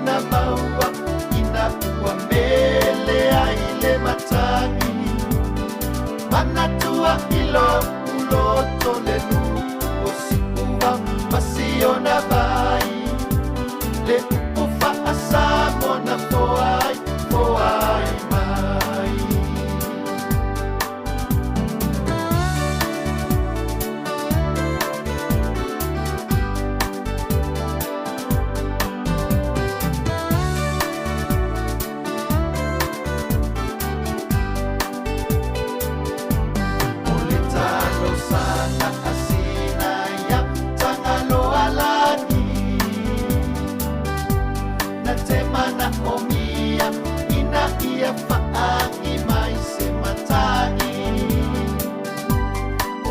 na maua ina ua mele ai le matagi Manatua i lo'u loto le nu'u o Siuva ma siona vai Le upu faa-Samoa na foai, foai mai. O le talosaga a sina ia Tagaloalagi Na te manaomia ina ia faagi mai se matagi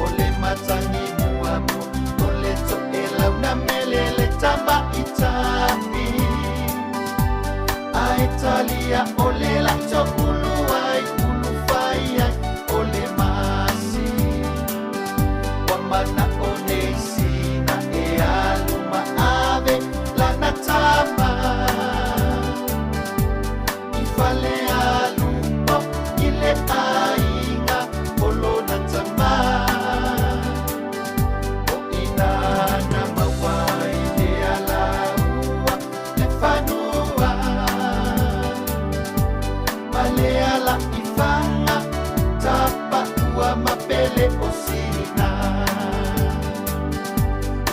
O le matagi muamua o le toelau na mele le tamaitai Ae talia o le laito ulu ai ulu fai ai o le masi Ua mana'o nei sina e alu ma ave lana tama I fale alupo i le aiga o lona tama O ina na maua ai le alaua le fanua Ma le ala i faga tapa ua ma pele o sina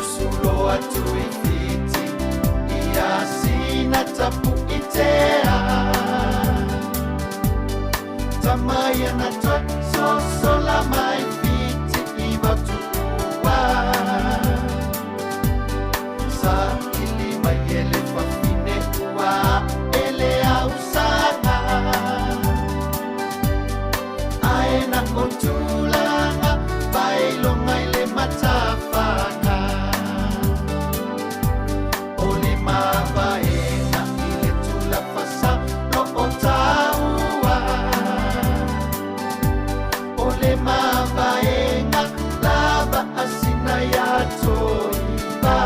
Usu loa atu i Fiti ia sina Tapu'itea Tama ia na toe sosola mai Fiti i Vautu'ua Sa ili mai e le fafine ua a'e le ausaga Ae na o tulaga pailoga i le matafaga O le mavaega i le tulafasa lo o taua O le mavaega lava a sina ia Toiva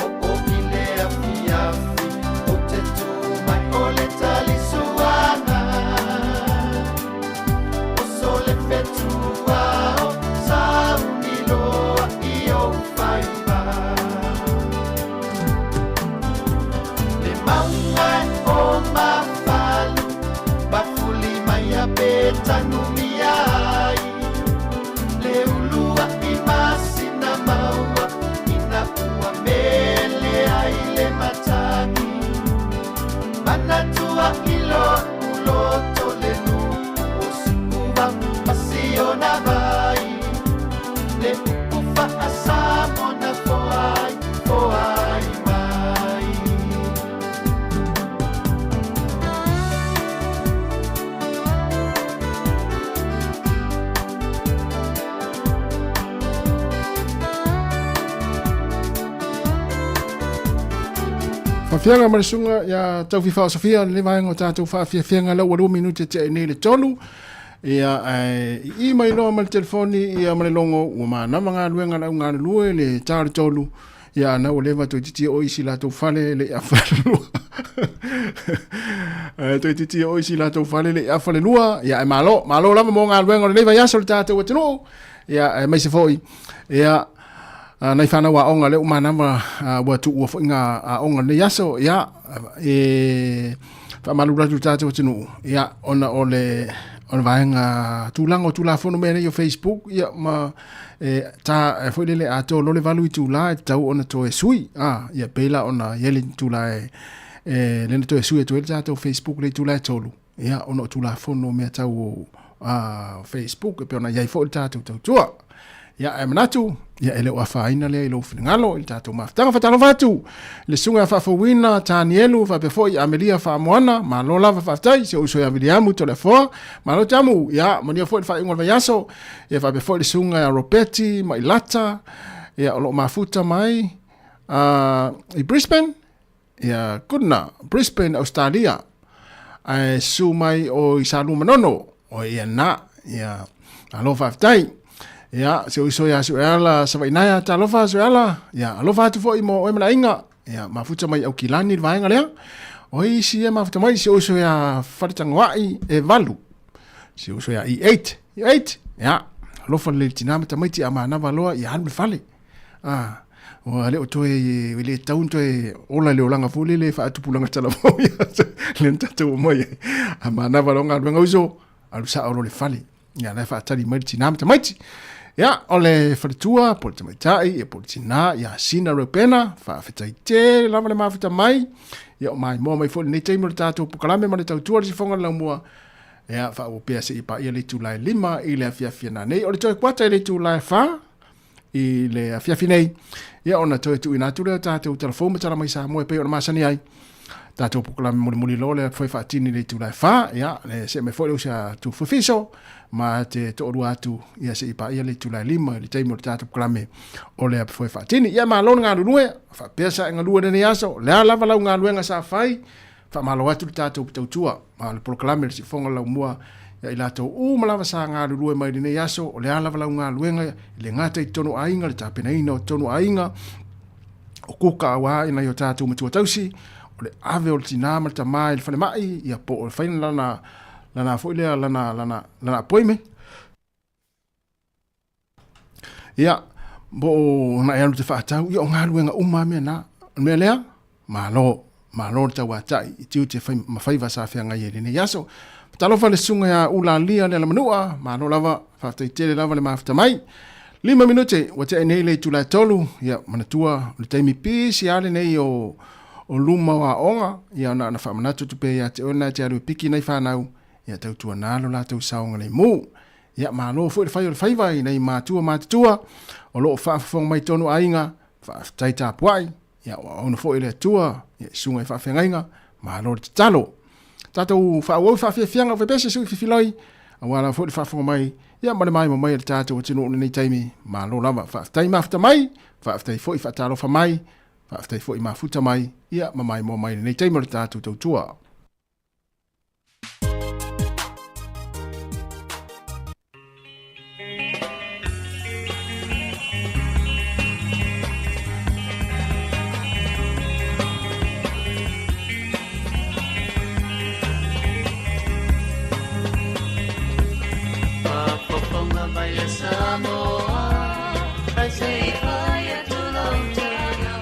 Oo i le afiafi ou te tu mai o le talisuaga Oso le fetuao sauni loa i ou faiva Le mauga o Mafalu mafuli mai a Petanumia ai Le ulua'i masina maua ina ua mele ai le matagi Manatua i lo'u loto le nu'u o Siuva ma siona vai Le upu faa-Samoa na foai, foai mai. Faafiaga ma le susuga ia Taufifa o Sofia le vaega o tatou faafiafiaga lau ua 2 minute tea i nei le 3. Ia ae i mai loa ma le telefoni ia ma le logo ua manava galuega le au galulue le ta o le 3. Ia ana ua leva toeitiiti oo i si latou fale le i afa le lua. Ae toeitiiti oo i si latou fale le i afa le lua. Ia ae malo, malo lava mo galuega o lenei vaiaso le tatou atunuu. Ia aemaise foi ia nai fanau aoga lea ua manava ua tuua foi ngā aoga lenei aso. Ia e faamalulu atu i le tatou atunuu ia ona o le o le vaega tulaga o Tulafono mea nei o Facebook ia ma e ta e foi lele a to lole valu itula e tatau ona toe sui a ia pei la ona i ai le itula e e lena toe sui atu ai le tatou Facebook le itula e tolu ia ona o Tulafono mea tau o a Facebook e pei ona i ai foi le tatou tautua. Ia, ae manatu, ia e le o afaina lea i lou finagalo i le tatou mafutaga. Faatalofa atu i le susuga ia Faafouina Tanielu faapea foi Amelia Faamoana, malo lava faafetai, si ou uso ia Viliamu Toleafoa, malo Tamu, ia manuia foi le faaiuga o le vaiaso, ia faapea foi le susuga ia Ropeti Mailata, ia o lo o mafuta mai i Brisbane, ia Goodna, Brisbane, Australia, ae susu mai o i Salua Manono, o ia na, ia, malo faafetai. Ia, si ou uso ia Sueala Savainaea, talofa Sueala, ia, alofa atu foi mo oe ma le aiga. Ia, mafuta mai Aukilani le vaega lea. O ai isi e mafuta mai, si ou uso ia Faletanoai e 8. Si ou uso ia E8. E8, ia, alofa lelei i le tinā ma tamaiti a manava loa, ia alu i le fale. Ah, ua le o toe, e le tatau ona toe ola i le olaga foi lele e faatupulaga talavou ia lea na tatou omai ai. A manava loa galuega uso, alu sao loa i le fale. Ia, la e faatali mai le tinā ma tamaiti. Ia, o le faletua, po o le tamaitai, ia, po o le tinā, ia Sina Reupena, faafetai tele lava le mafuta mai. Ia, o maimoa mai foi lenei taimi o le tatou pokalame ma le tautua le sifoga le laumua. Ia, faaauau pea seia paia le itula e 5 i le afiafi a nanei. O le toe kuata i le itula e 4 i le afiafi nei, ia ona toe tuuina atu lea o tatou talafou ma tala mai Samoa e pei ona masani ai. Tatou pokalame mulimuli loa lea foi faatini i le itula e 4, ia, le see mai foi le uso ia Tufu Fiso, ma te toalua atu ia seia paia le itula e 5 i le taimi o le tatou pokalame o le foi faatini. Ia malo le galulue, faapea sa e galue lenei aso, o le a lava lau galuega sa fai, faamalo atu le tatou tautua ma le polokalame le siufofoga o le laumua ia i latou uma lava sa galulue mai lenei aso, o le a lava lau galuega e le gata i totonu o aiga, le tapenaina o totonu o aiga, o kuka aua i nai o tatou matua tausi, o le ave o le tinā ma le tamā i le falemai, ia po o le fai lana, lana foi lea, lana, lana, lana appointment. Ia, po o na e alu te faatau, ia o galuega uma lava mea na. O le mea lea, malo, malo le tauatai i tiute fai, ma faiva sa feagai ai lenei aso. Talofa le susuga ia Ulalia Lealamanua, malo lava, faafetai tele lava le mafuta mai. 5 minute, ua tea nei le itula e 3, ia manatua o le taimi pisi lava lenei o, o luma o aoga, ia na ona faamanatu atu pea ia te oe lena e te alu e piki nai fanau, ia tautuana lo latou saogalemu. Ia, malo foi le fai o le faiva i nai matua matutua o lo o faafofoga mai tonu aiga, faafetai tapuai, ia o auauna foi le Atua, ia i susuga i faafeagaiga, malo le tatalo. Tatou faaauau i faafiafiaga o pepese sui fifilai, aua lava foi le faafofoga mai, ia ma le maimoa mai a le tatou atunuu i lenei taimi, malo lava. Faafetai mafuta mai, faafetai foi faatalofa mai, faafetai foi mafuta mai, ia ma maimoa mai i lenei taimi o le tatou tautua. Faafofoga mai e Samoa, ai se i fai atu lau tala.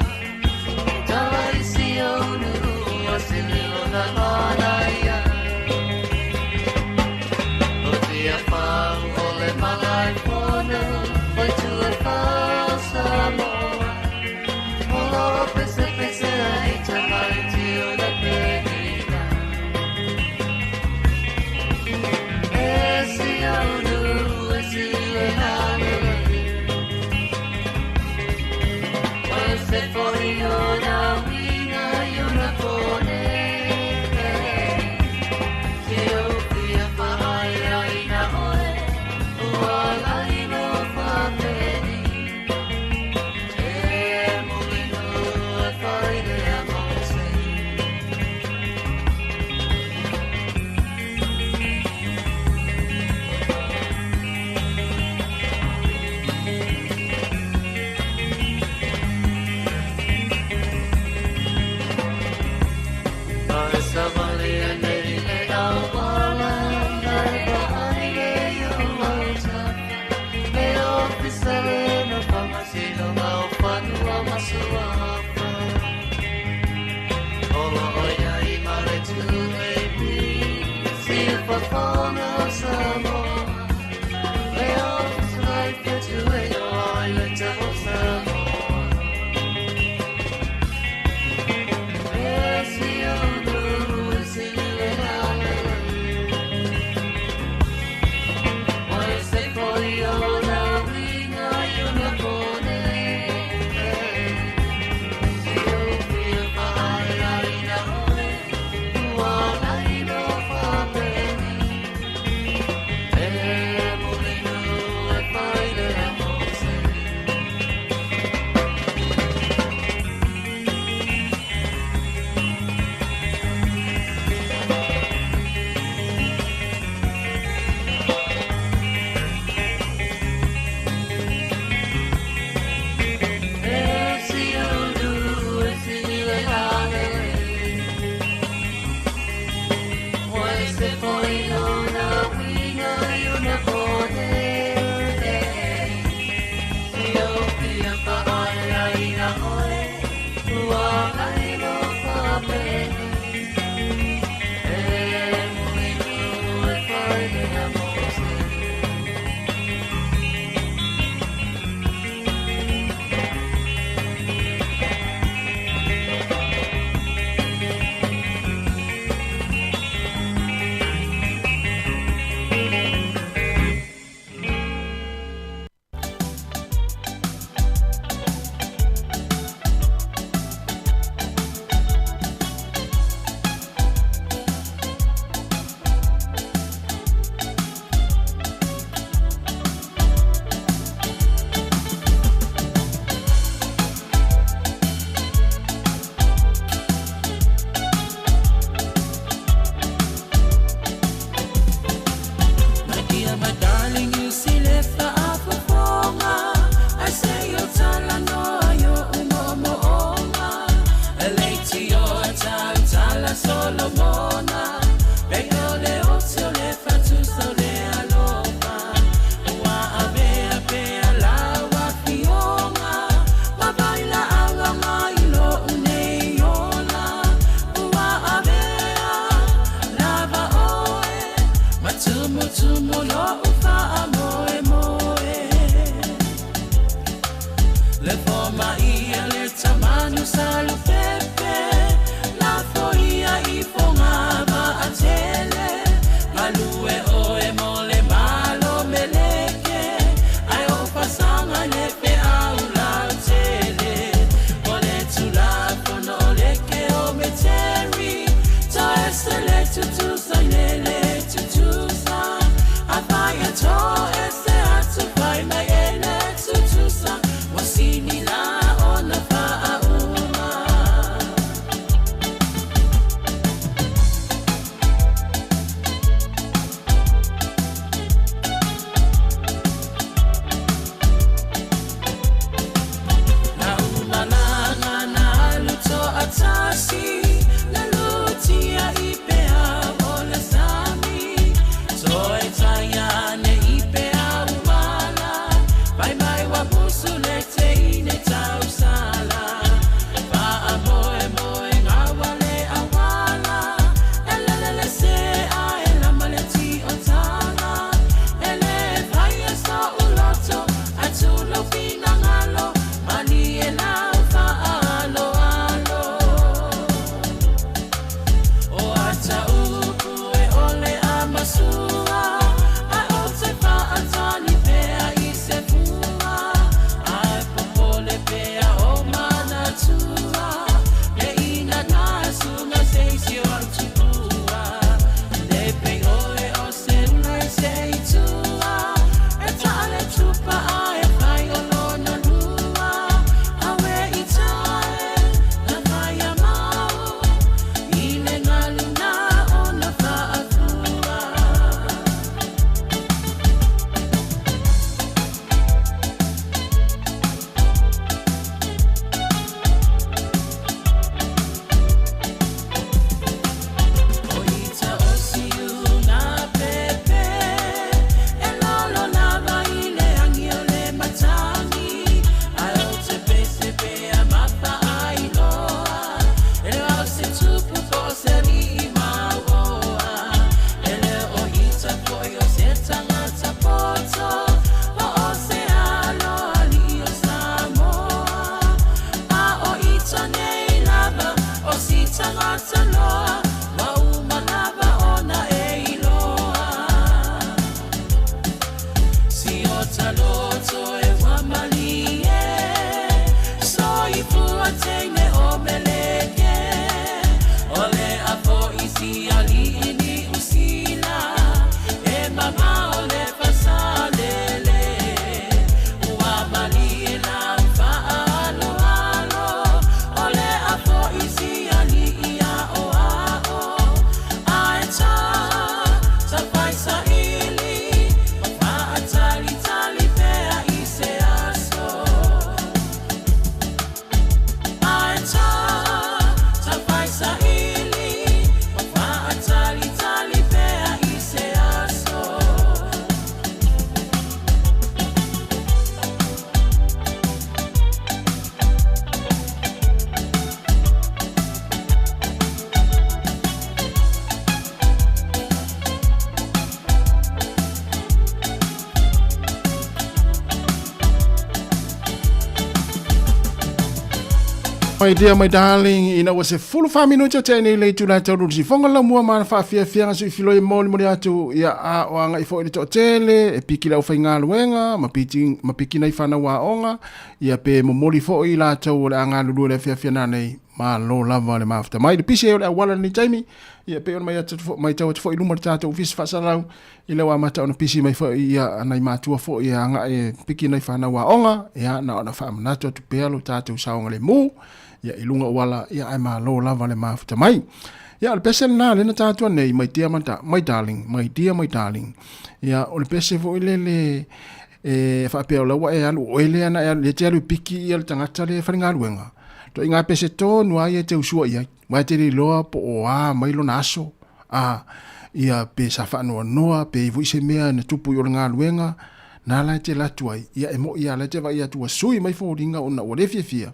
Solomona Pei o le osi o le fatusa o le alofa Ua avea pea lau afioga Ma vailaau agai i lou nei ola Ua avea lava oe Ma tumutumu lou faamoemoe Le fomaia le tamanu salupepe Lafo ia i foga vaatele Galue oe mo le malo meleke Ae o fasaga le feau lautele O le tulafono o le keometeri Toese le tutusa i le le tutusa Afai e toese atu fai mai e le tutusa Ua sili la ona faauma. Na umalaga na alu toatasi Na lutia i peau o le sami Toe taia ane i peau mala Fai mai ua musu le teine tausala Faamoemoe gaua le auala E lele le se a e lama le tiotaga E lē faia so'u loto Ae tulou finagalo Malie lau faaaloalo O ata upu e ole a masua Ae ou te faatali pea i se fua Ae popole pea o manatua Le ina nasunga se isi o au tupua Le pei oe o se ula i se itua E taa le tupa ae fai o lona lua Awe i tae na fai a mau I le galu na ona faafua. O ita o siuga pepe E lolo lava i le agi o le matagi Ae ou te pese pea ma faailoa E le o se tupu po o se alii mauoa E le o ita foi o se tagata poto Po o se alo alii o Samoa A o ita nei lava o si tagata loa Ua uma lava ona e iloa Si o ta loto e ua malie Soifua teine o Meleke O le a fo'i si alii Niu Sila E mamao le Fasalele Ua malie lau faaaloalo O le a fo'i si alii aoao Ae ta, ta fai saili Ma faatalitali pea i se aso Ae ta, ta fai saili Ma faatalitali pea i se aso. My dear, my darling, ina ua 14 minute o tea nei le itula e taulu le sifoga laumua ma ana faafiafiaga suifiloi e molimoli atu ia a o agai foi le toatele e piki le aufaigaluega ma piti ma piki nai fanau aoga ia pe momoli foi i latou o le a galulue le afiafi nanei malo lava le mafuta mai le pisi ai o le auala lenei taimi ia pei ona mai atu matau atu foi i luma o le tatou ofisa faasalau i le ua amata ona pisi mai foi ia nai matua foi e agai e piki nai fanau aoga ia na ona faamanatu atu pea lo tatou saogalemu ia i luga o ala ia ae malo lava le mafuta mai. Ia o le pese lena lena tatua nei my dear my, my darling my dear my darling ia o le pese foi lele e faapea o la ua e alu o oe lea na e alu, e te alu i piki ia le tagata lea e faigaluega. Toaiga pese tonu lava ia e te usua i ai. Aua e te le iloa po o a mai lona aso, a, ia, pe sa faanoanoa, pe i ai foi se mea na tupu i o le galuega, na la e te alu atu ai, ia e moi lava o la e te vaai atu ua sui mai foliga ona ua le fiafia,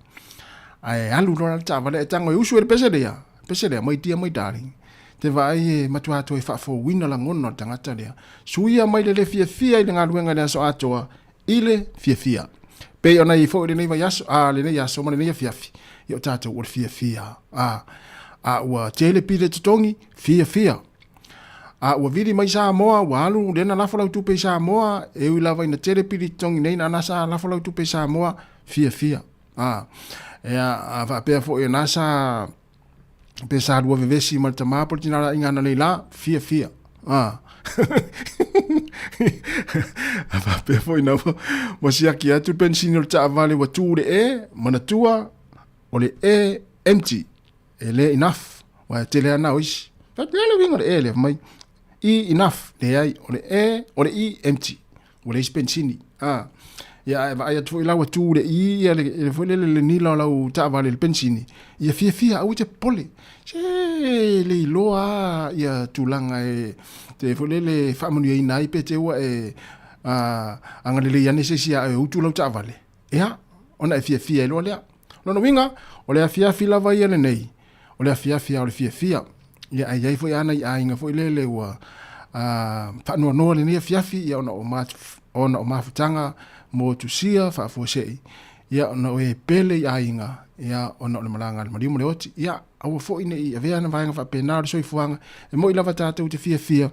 ae alu loa la le taavale ae tago e usu ai le pese lea, pese lea, my dear my darling, te vaai e matua toe faafouina lagona o le tagata lea. Suia mai le le fiafia i le galuega i le aso atoa i le fiafia. Pei ona i ai foi lenei vaiaso, a, lenei aso ma lenei afiafi, ia o tatou o le fiafia. A, a ua tele pili totogi, fiafia. A ua vili mai Samoa, ua alu lea na lafo lau tupe i Samoa, e ui lava ina tele pili totogi nei, na sa lafo lau tupe i Samoa, fiafia. A, ea, a faapea foi o na sa pe sa lua vevesi ma le tamā po o le tinā la aiga ananei la, fiafia. A. A faapea foi na ua siaki atu le penisini o le taavale ua tu le E, manatua o le E empty, e le enough, ua e tele ana o isi. Faapea le uiga o le E lea, mai E enough, leai, o le E, o le E empty. Ua leai se penisini. A. Ia, ae vaai atu foi la ua tu le i, ia le, le foi lele le nila o lau taavale i le penisini, ia fiafia, aua e te popole. Se le iloa a ia tulaga e te foi lele faamanuiaina ai pe te ua e a, agalelei ane se isi ia e utu lau taavale. Ia, ona e fiafia ai loa lea. Lona uiga, o le afiafi lava ia lenei, o le afiafi lava o le fiafia. Ia, ae i ai foi lava nai aiga foi lele ua faanoanoa lenei afiafi, ia, ona o ona o mafutaga motusia faafuasei, ia, ona o e pele i aiga, ia, ona o le malaga a le maliu ma le oti. Ia, aua foi ne i avea na vaega faapena o le soifuaga, e moni lava tatou te fiafia,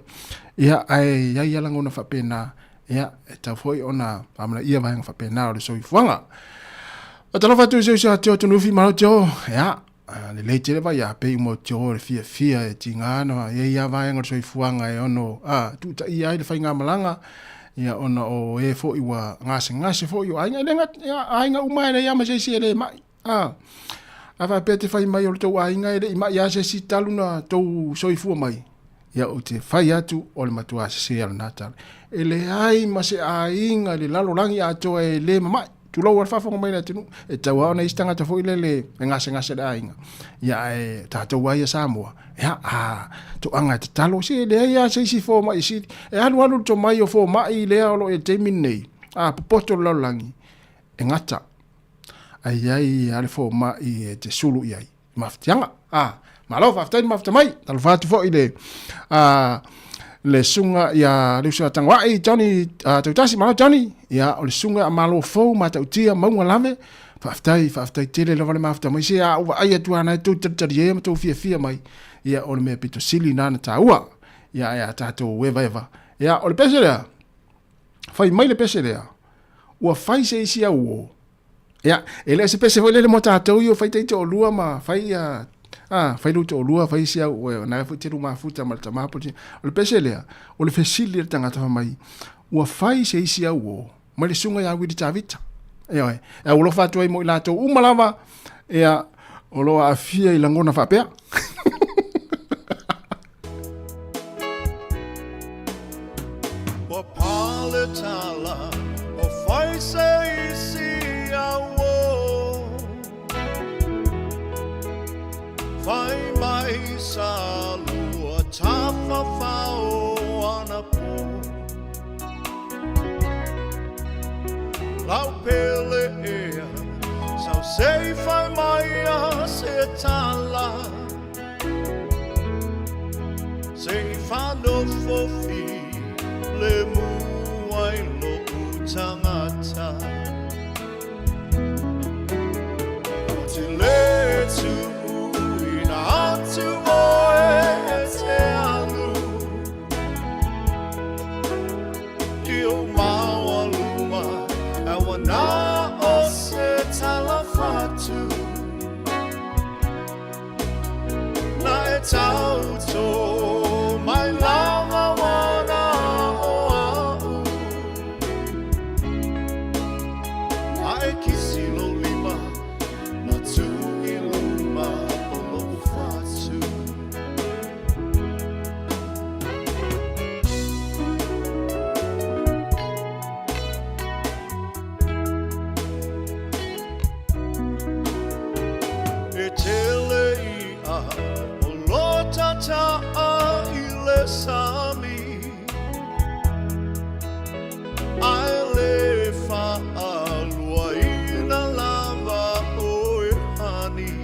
ia, ae i ai lava lagona faapena, Ia, e tau foi ona amanaia vaega faapena o le soifuaga. Faatalofa atu i se uso a Teo Tunufi, malo Teo. Ia, lelei tele vai a pei uma o Teo le fiafia e tiga ana i ai lava vaega o le soifuaga e ono tuutaia ai le faigamalaga, ia ona o e foi ua gasegase foi o aiga, e le gata, ia, aiga uma e leai lava ma se isi e le mai. A faapea te fai mai o le tou aiga e le i mai lava se isi talu na tou soifua mai, ia ou te fai atu o le matua sese o lena tala. E leai ma se aiga i le lalolagi atoa e le mamai. Tulou a le faafofoga mai le atunuu, e tatau lava ona i ai se tagata foi lele e gasegase le aiga. Ia ae tatou lava ia Samoa, ia a toaga e tatalo, se e leai lava se isi fomai sili. E alualu le tomai o fomai lea o lo o i le taimi lenei, a popoto le lalolagi, e gata. Ae i ai lava le fomai e te sulu i ai. Mafatiaga. Ah, malo, faafetai le mafuta mai. Talofa atu foi le, le susuga ia le uso a Tagoai, Johnny Tautasi, malo Johnny. Ia, o le susuga a Malo Fou, Matautia, Mauga Lave. Faafetai, faafetai tele lava le mafuta mai. Se a ou vaai atu lava na e tou talitalie ma tou fiafia mai. Ia, o le mea pito sili na na taua. Ia, ae a tatou evaeva. Ia, o le pese lea. Fai mai le pese lea. Ua fai se isi au uo. Ia, e le o se pese foi lele mo tatou ia fai taitoalua ma fai ia a fai lou toalua fai isi au ua na foi te mafuta ma le tama po o le pese lea o le fesili le tagata fai mai ua fai se isi au uo mai le susuga ia Wili Tavita. Ioe, e alofa atu ai mo i latou uma lava ia o lo o aafia i lagona faapea. Ua pale tala o fai se isi au o Fai mai sa lua tafafao ana po Lau pele ea sau sei fai mai a se tala Se i whanofofi le mua i lo'u tangata. Ko te le tuuina atu oe e te alu I o maualuma aua na o se tala fatu. Na e tauto mai lava wana o a'u A e kisi lo lima na tu i luma o lo'u fatu. E tele i o lo tataa i le sami Ae le faaluaina lava oe honey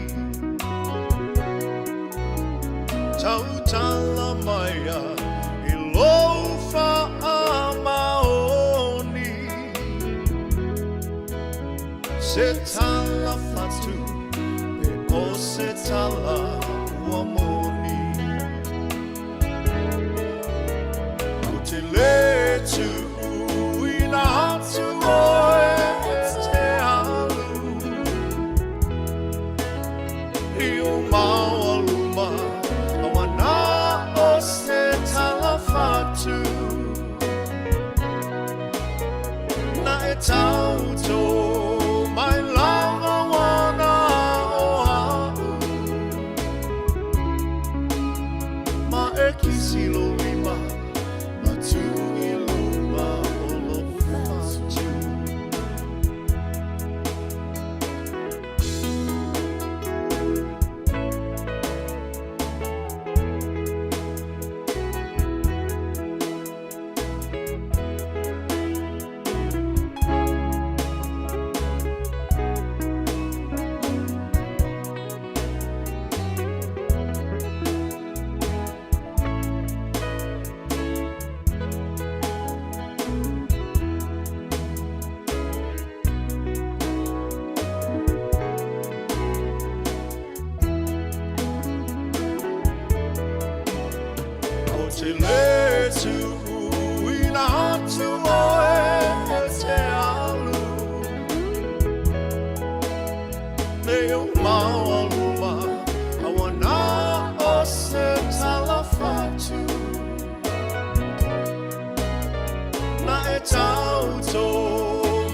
Tautala maia i lou faamaoni Se tala fatu pe o se tala ua moni Ko te le tuuina atu oe e te alu I o maualuma awana o se tala fatu Na e tauto mai lava wana o a'u Ma e kisi lou lima ma tuu i luma o lou fatu. Ko te le tuuina atu oe e te alu Nei o maualuma awana o se tala fatu Na e tauto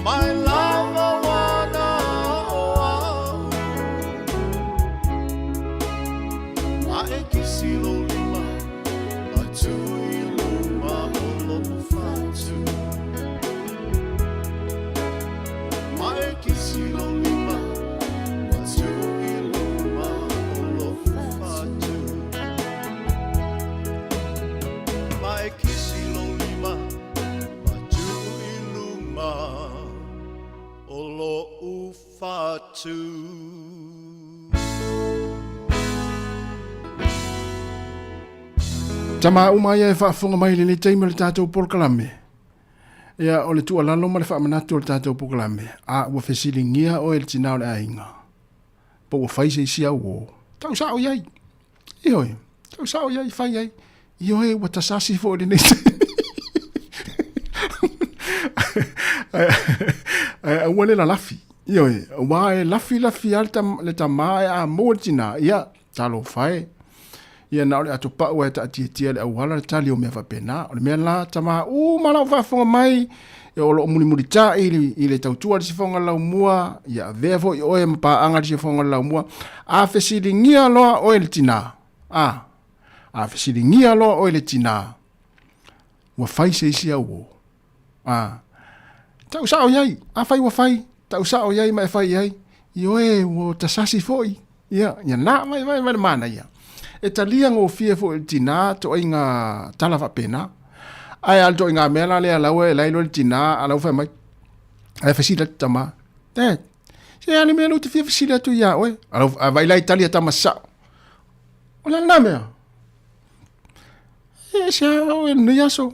mai lava wana o au Ma e kisi lou lima ma tuu i luma o lou fatu Ma e kisi lou lima ma tuu i luma o lou fatu Ma e kisi lou lima ma tuu i luma o lou fatu. Tama uma ia e faafofoga mai i lenei taimi o le tatou polokalame. Ia, o le tuualalo ma le faamanatu o le tatou polokalame, a ua fesiligia oe e le tina o le aiga, po ua fai se isi au uō, tau sao i ai. Ioe, tau sao i ai, fai ai. Ioe, ua tasasi foi i lenei taimi. Ae aua le lalafi. Ioe, aua e lafilafi lava le tama ae a maua le tina, ia, talofa e. Ia na o le atopau e taatiatia le auala le tali o mea faapena. O le mea la, tama uma la o faafofoga mai, e o lo o mulimulitai i le, i le tautua i le sifoga laumua, ia avea foi oe ma paaga i le sifoga laumua. A fesiligia loa oe le tina, a, a fesiligia loa oe le tina, ua fai se isi au uō. A, tau sao i ai, afai ua fai, tau sao i ai ma e fai i ai, ioe, ua tasasi foi, ia, ia na mai mai mai le manaia. E talia gofie foi i le tina toaiga tala faapena. Ae a le toaiga mea la lea lau e la iloa le tina, a lau fai mai, ae fesili atu tama, Dad, se a le mea lea ou te fia fesili atu ia oe? A lau, a vai la i tali a tama sao. O le a lena mea? E se a oe lenei aso?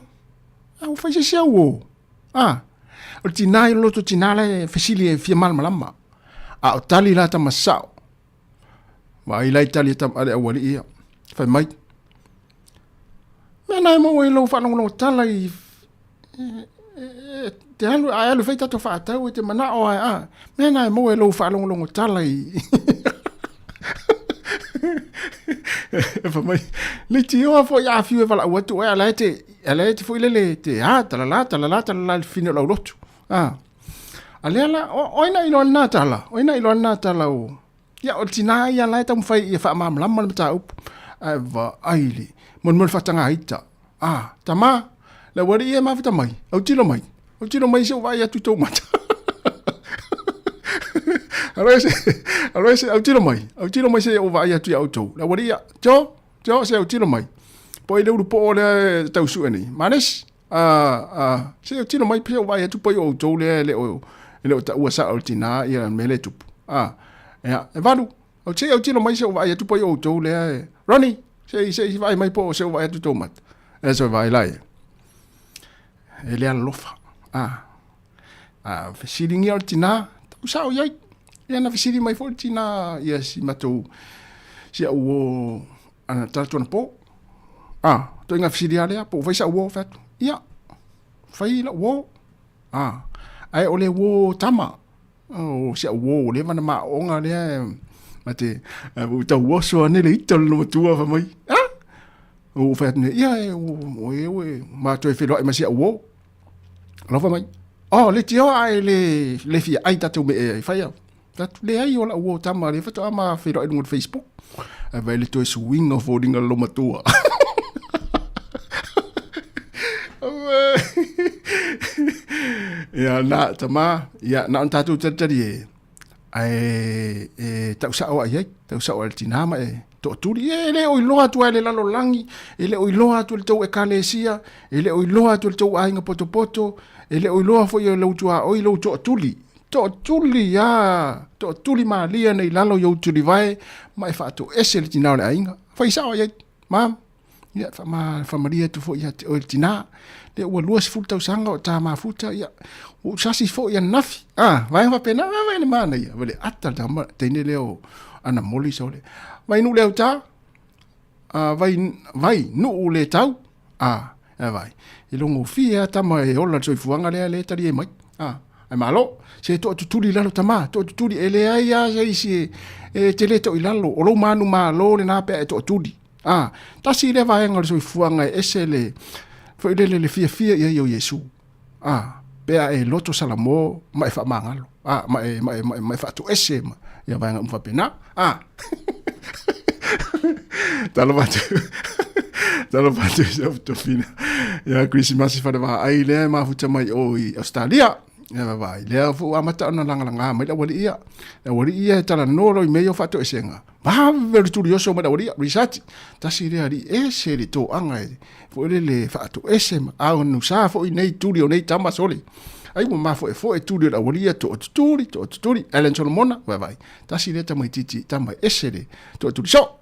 A ua fai se isi au uō. A, o le tina i loto tina la e fesili e fia malamalama. A o tali la tama sao. Vaai la i tali a le aualii ia. Fai mai. Mea na e maua i lou faalogologo tala i te alu, a e alu e fai tatou faatau e te manao a, a mea na e maua i lou faalogologo tala i e fai mai, leitioa foi a fiu e valaau atu oe, a la e te, a la e te foi lele te a, talala, talala, talala i le fine o lau lotu. A, a lea la, o, o ai na iloa lena tala, o ai na iloa lena tala o, ia, o le tina ia la e taumafai ia faamalamalama le mataupu. Ae vaai le, molimoli faataga ita. A, tama, le aualii e mafuta mai, autilo mai, autilo mai se i ou vaai atu i tou mata. Aloese, aloese, autilo mai, autilo mai se i ou vaai atu iā outou. Le aualii ia, Tio, Tio, se i autilo mai. Po ai le ulu poo lea e tau sue nei. Manesi, a, a, se i autilo mai se i ou vaai atu po ai o outou lea e le o, e le o taua sao e le tinā ia le mea lea e tupu. A, ia, e valu, au se i autilo mai se i ou vaai atu po ai o outou lea e, Ronnie, se i, se i vaai mai po o se i ou vaai atu i tou mata. E se i vaai la ia. E le alolofa. A, a fesiligia o le tinā, tau sao i ai. Ia na fesili mai foi le tinā ia si matou, si au uō ana talaatu anapō. A, ituaiga fesili lava lea, po ua fai sa'u uō, fai atu, ia, fai la'u uō. A, ae o le uō tama, o si au uō ua leva ona maaooga lea ma te, ua tau oso ane le ita o le loomatua fai mai, a, ua ou fai atu nei, ia, o e ua ma toe feiloai ma si au uō. Alofa mai. Oh, le tio a e le, le fia ai tatou me e fai au. Tatu leai o lau uo tama le faatoa ma feiloai i luga o le Facebook. Ae vaai le toe suiga o foliga o le loomatua. Ia na tama, ia na ona tatou talitali e ae e tau sao ai ai, tau sao ai le tinā ma e toatuli. E le o iloa atu ai le lalolagi, e le o iloa atu e le tou ekalesia, e le o iloa atu e le tou aiga potopoto, e le o iloa foi e lou tuaoi lou toatuli. Toatuli a, toatuli malie nei lalo i ou tulivae ma e faatoese le tinā o le aiga. Fai sao ai ai, mam. Ia, faama, faamalie atu foi ia te oe le tinā. Lea ua 20 tausaga o ta mafuta, ia, ua ou sasi foi ananafi. Ah, vaega faapena, vae vae le manaia. Vae le ata le tama, teine lea o ana moli sole. Vai nuu le autā, ah, vai, vai nuu le tau, ah, e vai. E logofie lava tama e ola le soifuaga lea lea e talie mai. Ah, Ae malo, se toatutuli i lalo tama, toatutuli, e leai lava se isi e, e te le to i lalo. O lou manumalo lena pe a e toatuli. A, tasi lea vaega o le soifuaga e ese le, foi lele le fiafia i ai o Iesu. A, pe a e loto salamo ma e faamagalo. A, ma e, ma e, ma e, ma e faatoese ma ia vaega uma faapena. A, talofa atu, talofa atu i sau tofina. Ia, Krisimasi whare ai lea e mafuta mai o i Australia. Ia vaai, lea foi ua amata ona lagalaga mai le aualii ia. Le aualii ia e talanoa loa i mea ia o faatoeseina. Vave le tuli oso mai le aualii ia, Risati. Tasi lea alii ese le toaga e foi lele faatoese ma a o nusa foi nei tuli o nei tama sole. Ai ua mafoefoe tuli o le aualii ia toatutuli, toatutuli. Alan Solomona, vaai, tasi lea tamaitiiti tama ese le toatuli. So,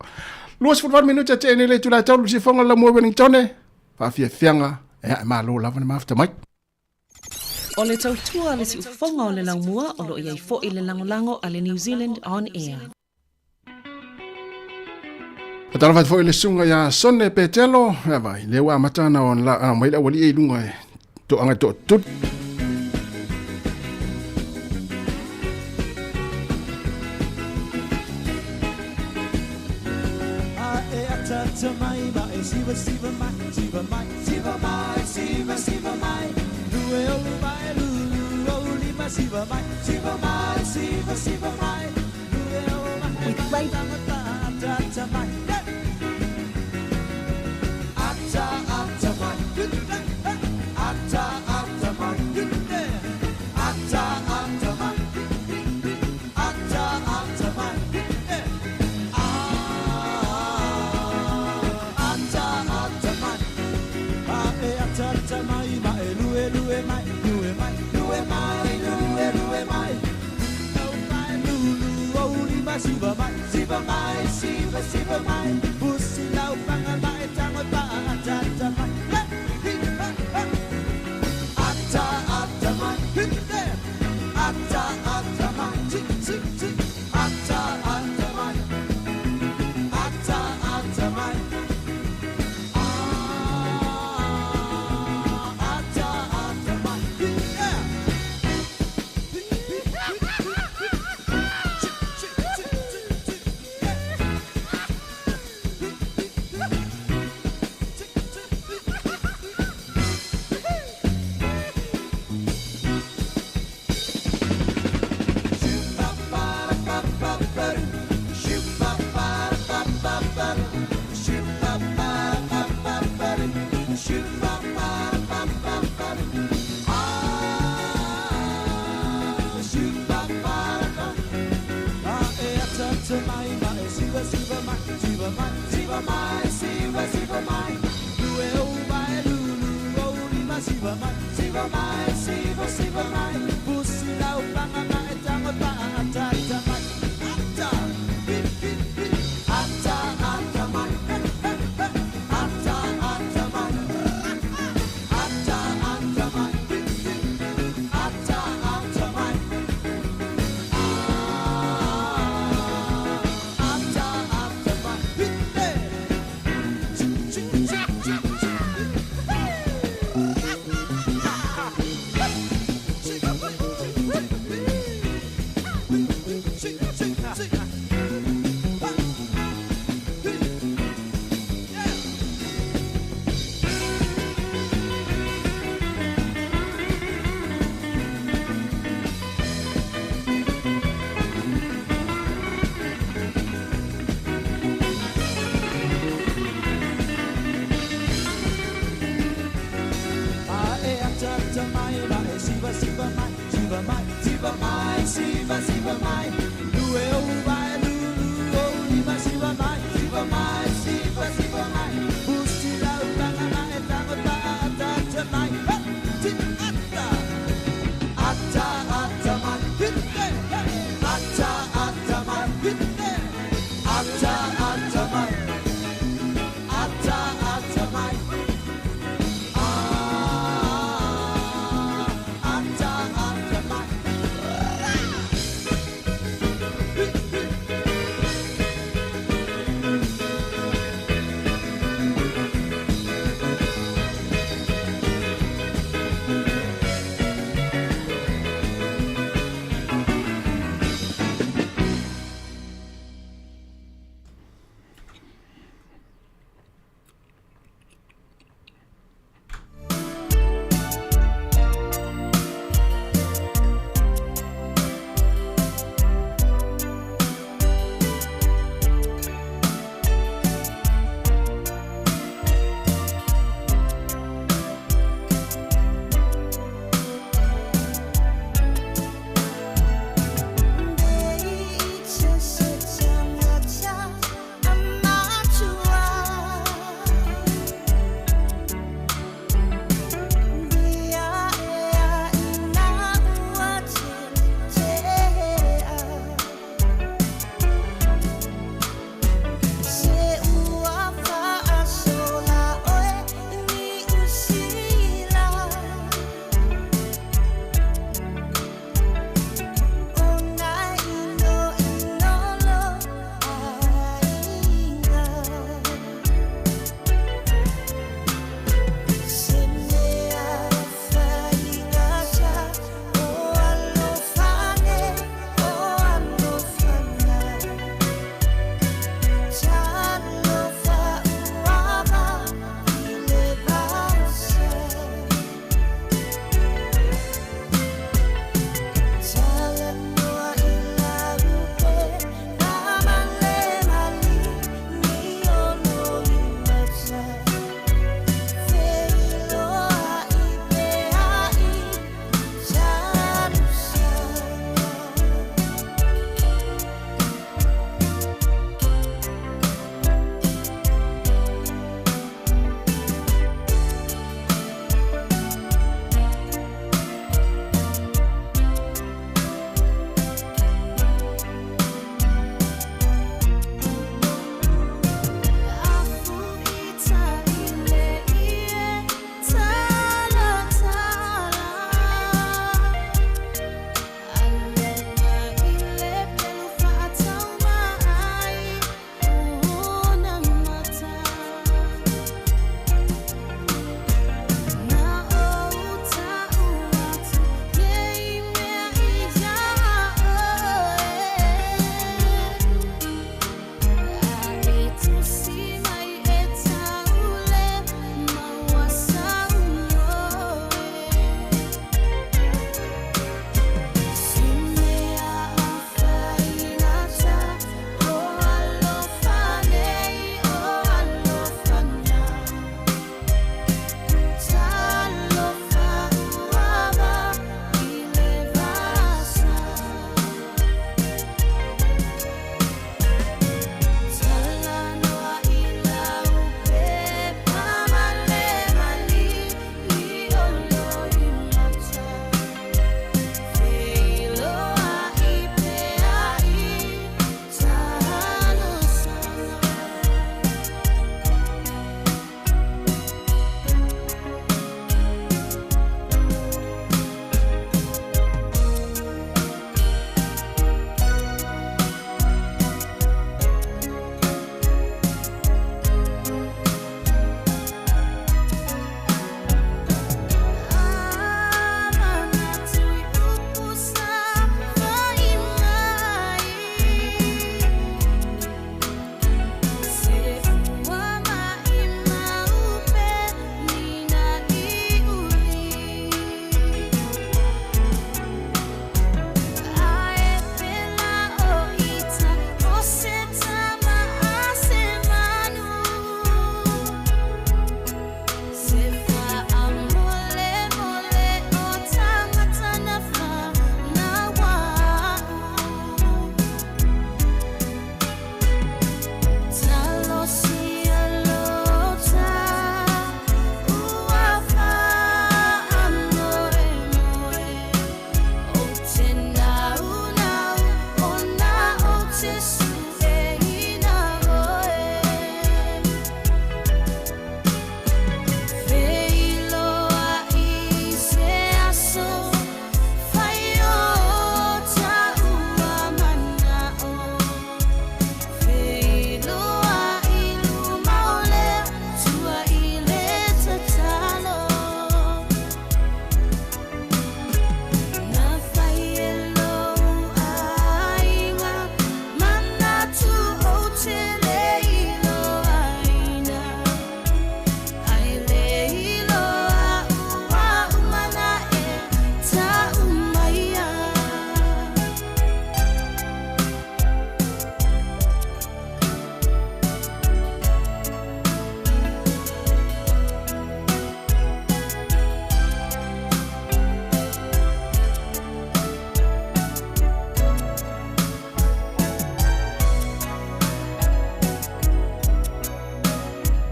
28 minute a tea nei le itula e tolu i sifoga o le Laumua i Wellingtone. Faafiafiaga, ea e malo lava le mafuta mai. O le tautua a le siufofoga o le laumua o lo o i ai foi le lagolago a le New Zealand On Air. Talofa atu foi i le susuga ia Sone Petelo, ia vai, lea ua amata ona ona mai le aualii i luga e toaga e toatutuli. With great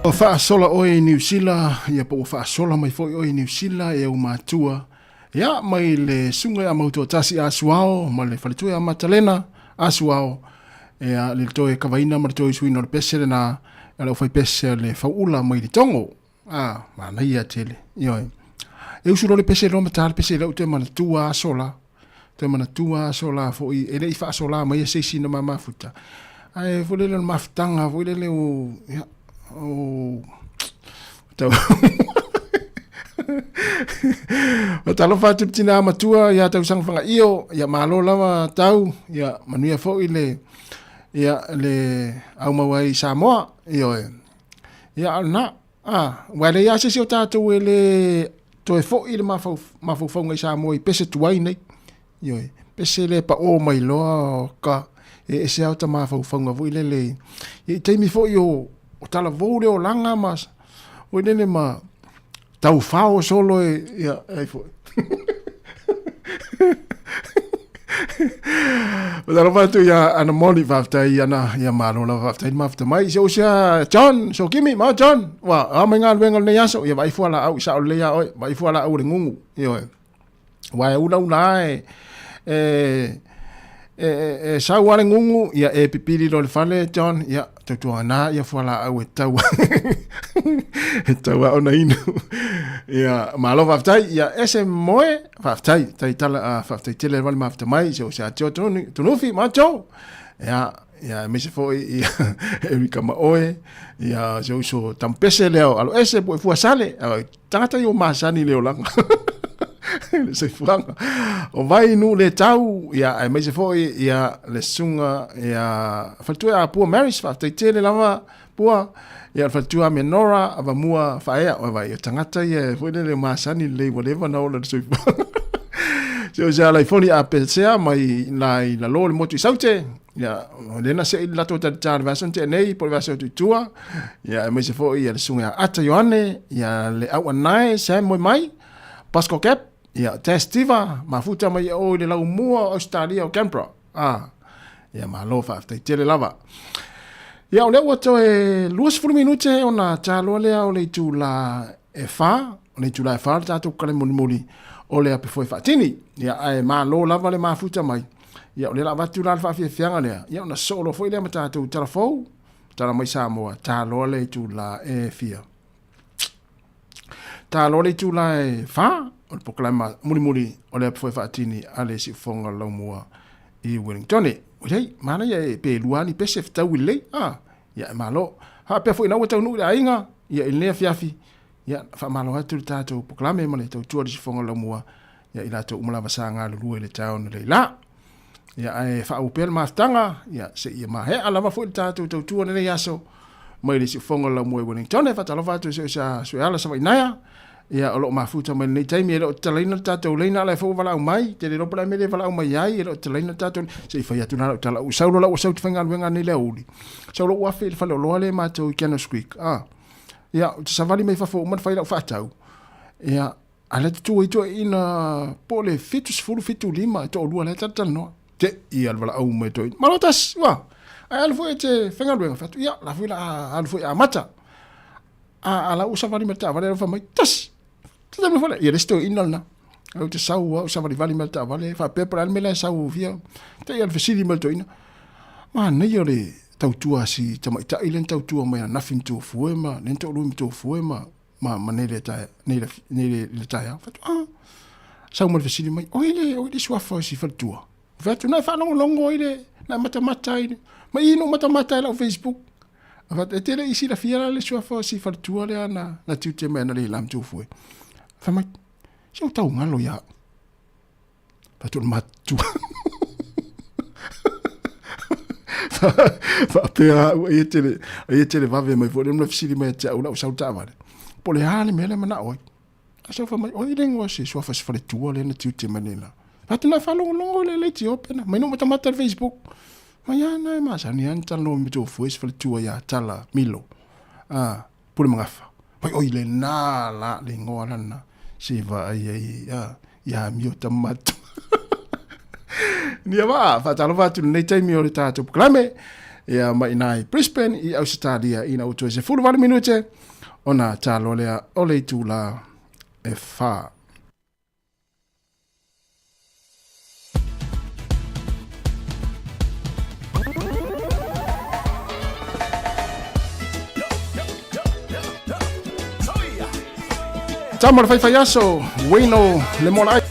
Ua faasola oe i Niu Sila, ia po ua faasola mai foi oe i Niu Sila e ou matua, ia mai le susuga ia Mautoatasi Asuao ma le faletua ia Matalena Asuao, ia le toe kavaina ma le toe usuina o le pese lena a le aufaipese a le Fauula mai Letogo. A, manaia tele, ioe. E usu loa le pese loa ma ta le pese lea ou te manatua aso la. Toe manatua aso la foi e le i faasola mai se isi na ma mafuta. Ae foi lele o le mafutaga foi lele o ia o tau Talofa atu le tina matua ia tausaga fagaio, ia malo lava tau, ia manuia foi le ia le aumau ai i Samoa, ioe. Ia o lena, a, ua e leai lava se isi o tatou e le toe foi le mafaufauga i Samoa i pese tuai nei. Ioe, pese le paʻō mai loa ka e ese lava o ta mafaufauga foi lele i, i taimi foi o, o talavou le olaga ma foi lele ma taufao solo e, ia, ai foi. Talofa atu ia Ana Moli, faafetai Ana, ia malo lava, faafetai le mafuta mai. Se usia John, so kimi, ma John, wa, a mai galuega o lenei aso, ia vaai fualaau i sao lelei ia oe, vaai fualaau o le gugu, ioe. Aua e ulaula lava e, e, e, e, e sau lava le gugu, ia e pipili loa i le fale, John, ia tautuana ia fualaau e tau e tau a ona inu. Ia, malo faafetai, ia ese moe, faafetai, tai tala, uh, faafetai tele lava le mafuta mai, se o se atio tunufi, ma tau. Ia, ia aemaise foi ia Erika Maoe, ia se uso tampese lea o alo ese po e fuasale, Tagata ia ua masani i le olaga. Le soifuaga. O vai nuu le tau, ia, aemaise foi ia, le susuga ia, faletua ia Pua Maris, faafetai tele lava Pua, ia le faletua a Menora, Avamua Faaea, o vai, o tagata ia foi lele masani lelei ua leva ona ola i le soifuaga. Se o se ala i foni a pesea mai la i lalo le motu i Saute, Ia, o lea na sei le latou talita le vaiaso na tea nei, po o le vaiaso atu i tua. Ia, aemaise foi ia le susuga ia Ata Ioane, ia le Auanae Sam Moemai, Pascal Cap, ia Tess Tiva, mafuta mai o i le laumua o Ausetalia o Canberra. Ah, ia malo faafetai tele lava. Ia, o lea ua toe 20 minute ona taloa lea o le itula e 4, o le itula e 4 le tatou kale mulimuli o le ape foe faatini. Ia, ae malo lava le mafuta mai. Ia, o lea la avatu la le faafiafiaga lea, ia ona sosoo loa foi lea ma tatou tala fou, tala mai Samoa, taloa le itula e fia. Taloa le itula e 4, o le polokalame mulimuli o le ape foe faatini a le Siufofoga o le Laumua i Wellington. Oi, manaia e pe lua ni pese fetaui lelei, ah, ia e malo. Faapea foi ina ua taunuu i le aiga, ia i lenei afiafi, ia faamalo atu le tatou polokalame ma le tautua i le Siufofoga o le Laumua ia i latou uma lava sa galulue i le taeao nei la. Ia ae faaauau pea le mafutaga, ia seia maea lava foi le tatou tautua lenei aso mai le siufofoga o le Laumua i Wellington. E faatalofa atu i si sa Sueala Savainaea, ia o lo o mafuta mai lenei taimi, e le o tatalaina le tatou leina, ala e foi ua valaau mai, te le iloa po o le a le mea le valaau mai ai, e le o tatalaina le tatou, se i fai atu la lau tala, ua sau loa la ua sau te faigaluega nei le aoauli, sau loa ua afe i le faleoloa lea matou i Canners Creek, ah, ia, ou te savali mai fafo uma na fai lau faatau, ia, A lea tutu ai toeaiina po o le 70, 75 e toalua la e talatalanoa. Te i a le valaau mai toeaiina. Malo tasi, ua. Ae alu foi e te faigaluega, fai atu, ia, la foi la alu foi amata. A, a la ua savali mai le taavale, alofa mai, tasi. Tata mai foi lea, ia le isi toeaina lena. Au te sau au savalivali mai le taavale, faapea po o le a le mea la e sau fia. Te i a le fesili mai le toeaina. Manaia o le tautua a si tamaitai lea na tautua mai ananafi ma Tofue ma lea na toalua ma Tofue ma ma, ma nei le tae, nei le, nei le, le taeao. Fai atu, ah, sau ma le fesili mai, oi le, oi le suafa o si faletua. Fai atu, na e faalogologo ai le, na e matamata ai le, ma i no matamata ai lau Facebook. Fai atu, e te le i silafia la le suafa o si faletua lea na, na tiute mai ana le la mtufue. Fai mai, se o tau ngalo ia au. Fai atu o le matutua. Faapea au, ai e tele, ai e tele vave mai foi le mea fesili mai ia te au lau sau taavale. Po o le a le mea lea manao ai. A sau fai mai, oi le igoa se suafa se faletua lea na tiute mai nei la. Fai atu na faalogologo le leitio pena. Mai no matamata le Facebook. Mai a na e masani a na talanoa me tō fue se faletua ia Tala Milo. Ah, Pule Magafa. Mai oi lena la le igoa lana se vaai ai a ia amio tamato. Nia waa, faatalofa atu lenei taimi o le tatou polokalame. Ia mai ina i Brisbane i Ausetalia ina ua toe 18 minute ona taloa lea o le itula e 4. Tama o le faifai aso, Wayno le mola ai.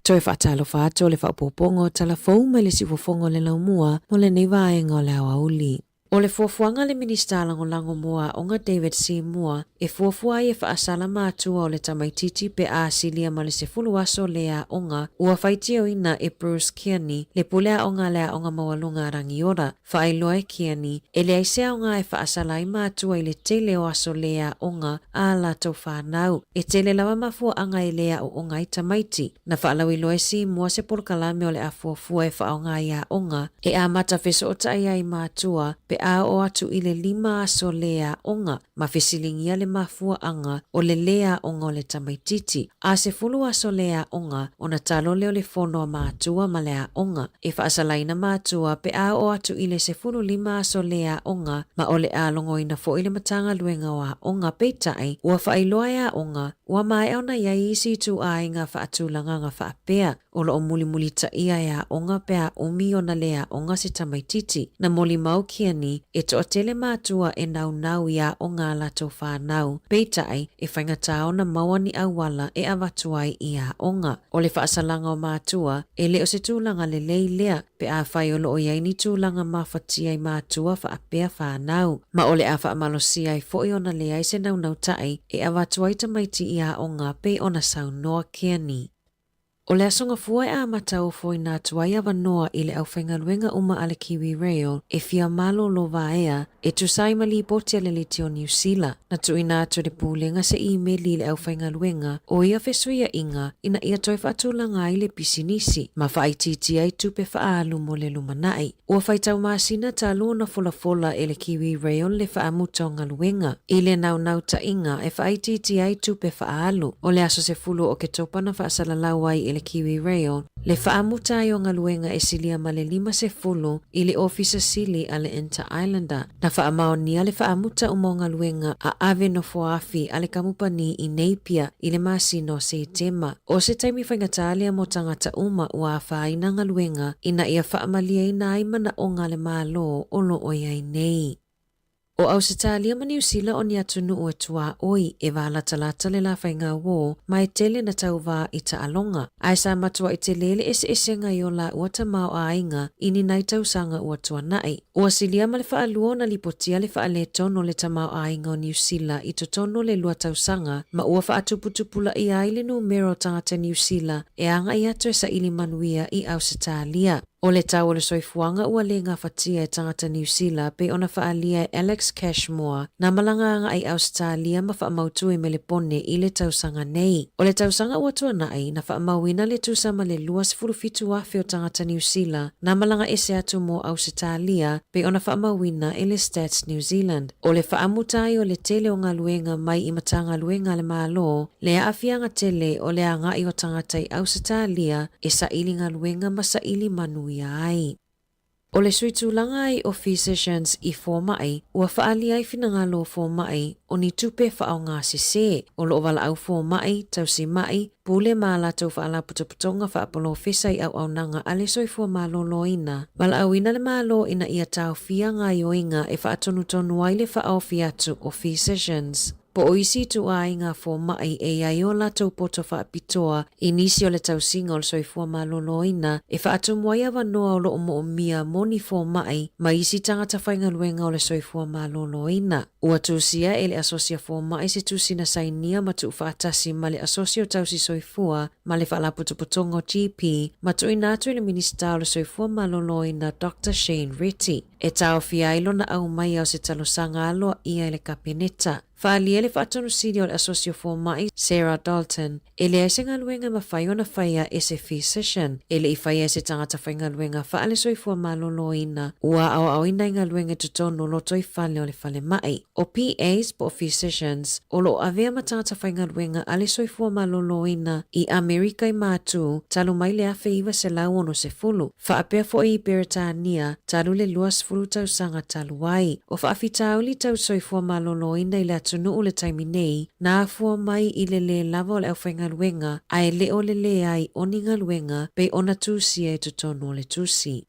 Toe faatalofa atu o le faaopoopoga o tala fou mai le siufofoga o le laumua mo lenei vaega o le aoauli. O le fuafuaga a le Minisita Lagolago mo Aoga David C. Moore e fuafua ai e faasala matua o le tamaitiiti pe a silia ma le 10 aso le aoga ua faitioina e Bruce Kearney le pule aoga a le Aoga Maualuga a Rangiora. Faailoa e Kearney, e leai se aoga e faasala ai matua i le tele o aso le aoga a latou fanau. E tele lava mafuaaga e le aooga ai tamaiti. Na faalauiloa e Simua se polokalame o le a fuafua e faaaoga i aoga e amata fesootai ai matua pe a oo atu i le lima aso lē aoga, ma fesiligia le mafuaaga o le lē aoga o le tamaititi. A 10 aso lē aoga, ona talo lea o le fono a matua ma le aoga. E faasalaina matua pe a oo atu i le 15 aso lē aoga ma o le a logoina foi le Matagaluega o Aoga. Peitai, ua faailoa e aoga, ua maea ona i ai isi ituaiga faatulagaga faapea. O lo o mulimulitaia e aoga pe a umi ona lē aoga se tamaititi. Na molimau Kearney, e toatele matua e naunau i aoga a latou fanau, peitai, e faigata ona maua ni auala e avatu ai i aoga. O le faasalaga o matua, e le o se tulaga lelei lea, pe afai o lo o i ai ni tulaga mafatia i matua faapea fanau. Ma o le a faamalosia ai foi ona leai se naunautai e avatu ai tamaiti i aoga pei ona saunoa Kearney. O le Aso Gafua e amata ofoina atu ai avanoa i le aufaigaluega uma a le Kiwi Rail e fia malolo vaea e tusa ai ma lipoti a le Leti o Niu Sila. Na tuuina atu e le Pulega se imeli i le aufaigaluega o ia fesuiaiga ina ia toe faatulaga ai le pisinisi ma faaitiitia ai tupe faaalu mo le lumanai. Ua faitau masina talu ona folafola e le Kiwi Rail le faamuta o galuega i le naunautaiga e faaitiitia ai tupe faaalu. O le aso 10 o Oketopa na faasalalau ai e le Kiwi Rail le faamuta ai o galuega e silia ma le 50 i le Ofisa Sili a le Inter-Islander. Na faamaonia le faamuta uma o galuega a ave nofoaafi a le kamupani i Napier i le masina o Setema. O se taimi faigata lea mo tagata uma ua afaina galuega ina ia faamalieina ai manaoga a le Malo o lo o i ai nei. O Ausetalia ma Niu Sila o ni atunuu e tuaoi e valatalata le la faigauō ma e tele na tauvā i taaloga. Ae sa matuai tele le eseesega i o lāua tamaoaiga i ni nai tausaga ua tuanai. Ua silia ma le faalua ona lipotia le faaletonu o le tamaoaiga o Niu Sila i totonu o le lua tausaga ma ua faatuputupulaia ai le numera o tagata Niu Sila e agai atu e saili manuia i Ausetalia. O le tau o le soifuaga ua le gafatia e tagata Niu Sila pei ona faaalia e Alex Cashmore, na malaga agai i Ausetalia ma faamautu i Melepone i le tausaga nei. O le tausaga ua tuanai, na faamauina le tusa ma le 27,000 o tagata Niu Sila na malaga ese atu mo Ausetalia pei ona faamauina e le Stats New Zealand. O le faamuta ai o le tele o galuega mai i Matagaluega a le Malo, le aafiaga tele o le agai o tagata i Ausetalia e saili galuega ma saili manuia ai. O le sui tulaga ai o Physicians i fomai, ua faaalia ai finagalo o fomai o ni tupe faaaoga sesē o lo o valaau fomai, tausimaʻi, pule ma a latou faalapotopotoga faapolofesa i auaunaga a le soifua maloloina. Valaauina le Malo ina ia taofia gaoioiga e faatonutonu ai le faaofi atu o Physicians. Po o isi ituaiga fomai e i ai o latou poto faapitoa i nisi o le tausiga o le soifua maloloina e faatumu ai avanoa o lo o moomia mo ni fomai ma isi tagata faigaluega o le soifua maloloina. Ua tusia e le Asosi a Fomai se tusi na sainia ma tuufaatasi ma le Asosi o Tausi Soifua ma le Faalapotopotoga o GP ma tuuina atu i le Minisita o le Soifua Maloloina Doctor Shane Reti e taofia ai lona aumaia o se talosaga aloaia i le Kapeneta. Faaalia le Faatonusili o le Asosi o Fomai, Sarah Dalton, e leai se galuega e mafai ona faia e se physician e le i faia e se tagata faigaluega faale-soifua maloloina ua aoaoina i galuega i totonu o lotoifale o le falemai. O PAs po o physicians o lo o avea ma tagata faigaluega a le soifua maloloina i Amerika i Matu talu mai le 1960. Faapea foi i Peretania talu le 20 tausaga talu ai. O faafitauli tau soifua maloloina i le atunuu le taimi nei, na afua mai i le lē lava o le aufaigaluega ae le o le leai o ni galuega pei ona tusia i totonu o le tusi.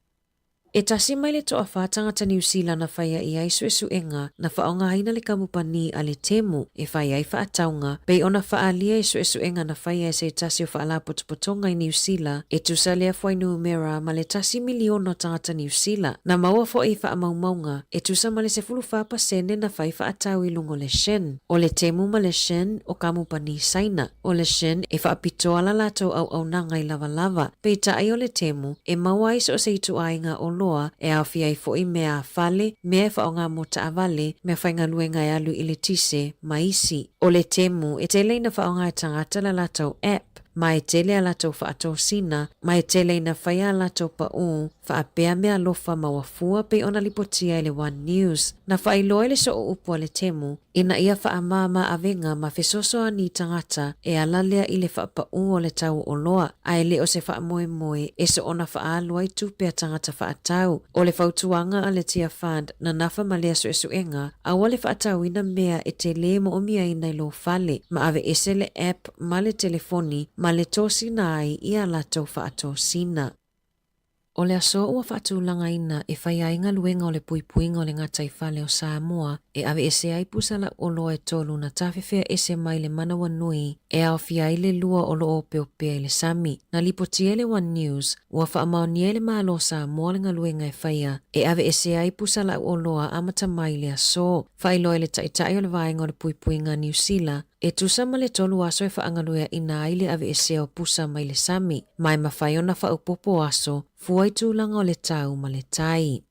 E tasi mai le toawhā tangata Niu Sila na whaia i ai suesuega na whaongaina le kamupani a le Temu e whai ai whaataunga pei ona whaalia i suesuega na whaia e se tasi o whaalapotopotoga i Niu Sila e tusa lea fuainumera ma le tasi miliona o tagata Niu Sila na maua foʻi i faamaumauga e tusa ma le 14% na fai faatau i luga o le Shin. O le Temu ma le Shin o kamupani Saina. O le Shin e faapitoa la latou auaunaga i lavalava, peitai o le Temu e maua ai so o se ituaiga oloa e aofia ai foʻi mea a fale, mea e faaaoga mo taavale, mea faigaluega e alu i le tise, ma isi. O le Temu e tele ina faaaoga e tagata la latou app. Ma e tele a latou faatosina, ma e tele ina faia a latou paʻū, faapea meaalofa ma ua fua pei ona lipotia e le One News. Na faailoa i le sooupu a le Temu, ina ia faamāmā avega ma fesoasoani i tagata e ala lea i le faapaʻū o le tau o oloa, a e le o se faamoemoe e soona faaalu ai tupe a tagata faatau. O le fautuaga a le Tia Fund na nafa ma lea suesuega, aua le faatauina mea e te lē moʻomiaina i lou fale, ma aveese le app ma le telefoni ma le tosina ai i a latou faatosina. O le aso ua faatulagaina e fai ai galuega o le puipuiga o le gataifale o Samoa e aveese ai pusa lauoloa e tolu na tafefea ese mai le manawanui e aofia ai le lua o lo o opeopea i le sami. Na lipotia e le One News, ua faamaonia e le Malo o Samoa le galuega e faia e aveese ai pusa lauoloa amata mai i le aso. Faailoa e le Taitai o le Vaega o le Puipuiga a Niu Sila, E tusa ma le tolu aso e faagalueaʻina ai le aveesea o pusa mai le sami, ma e mafai ona faaopoopo aso, fua i tulaga o le tau ma le tai.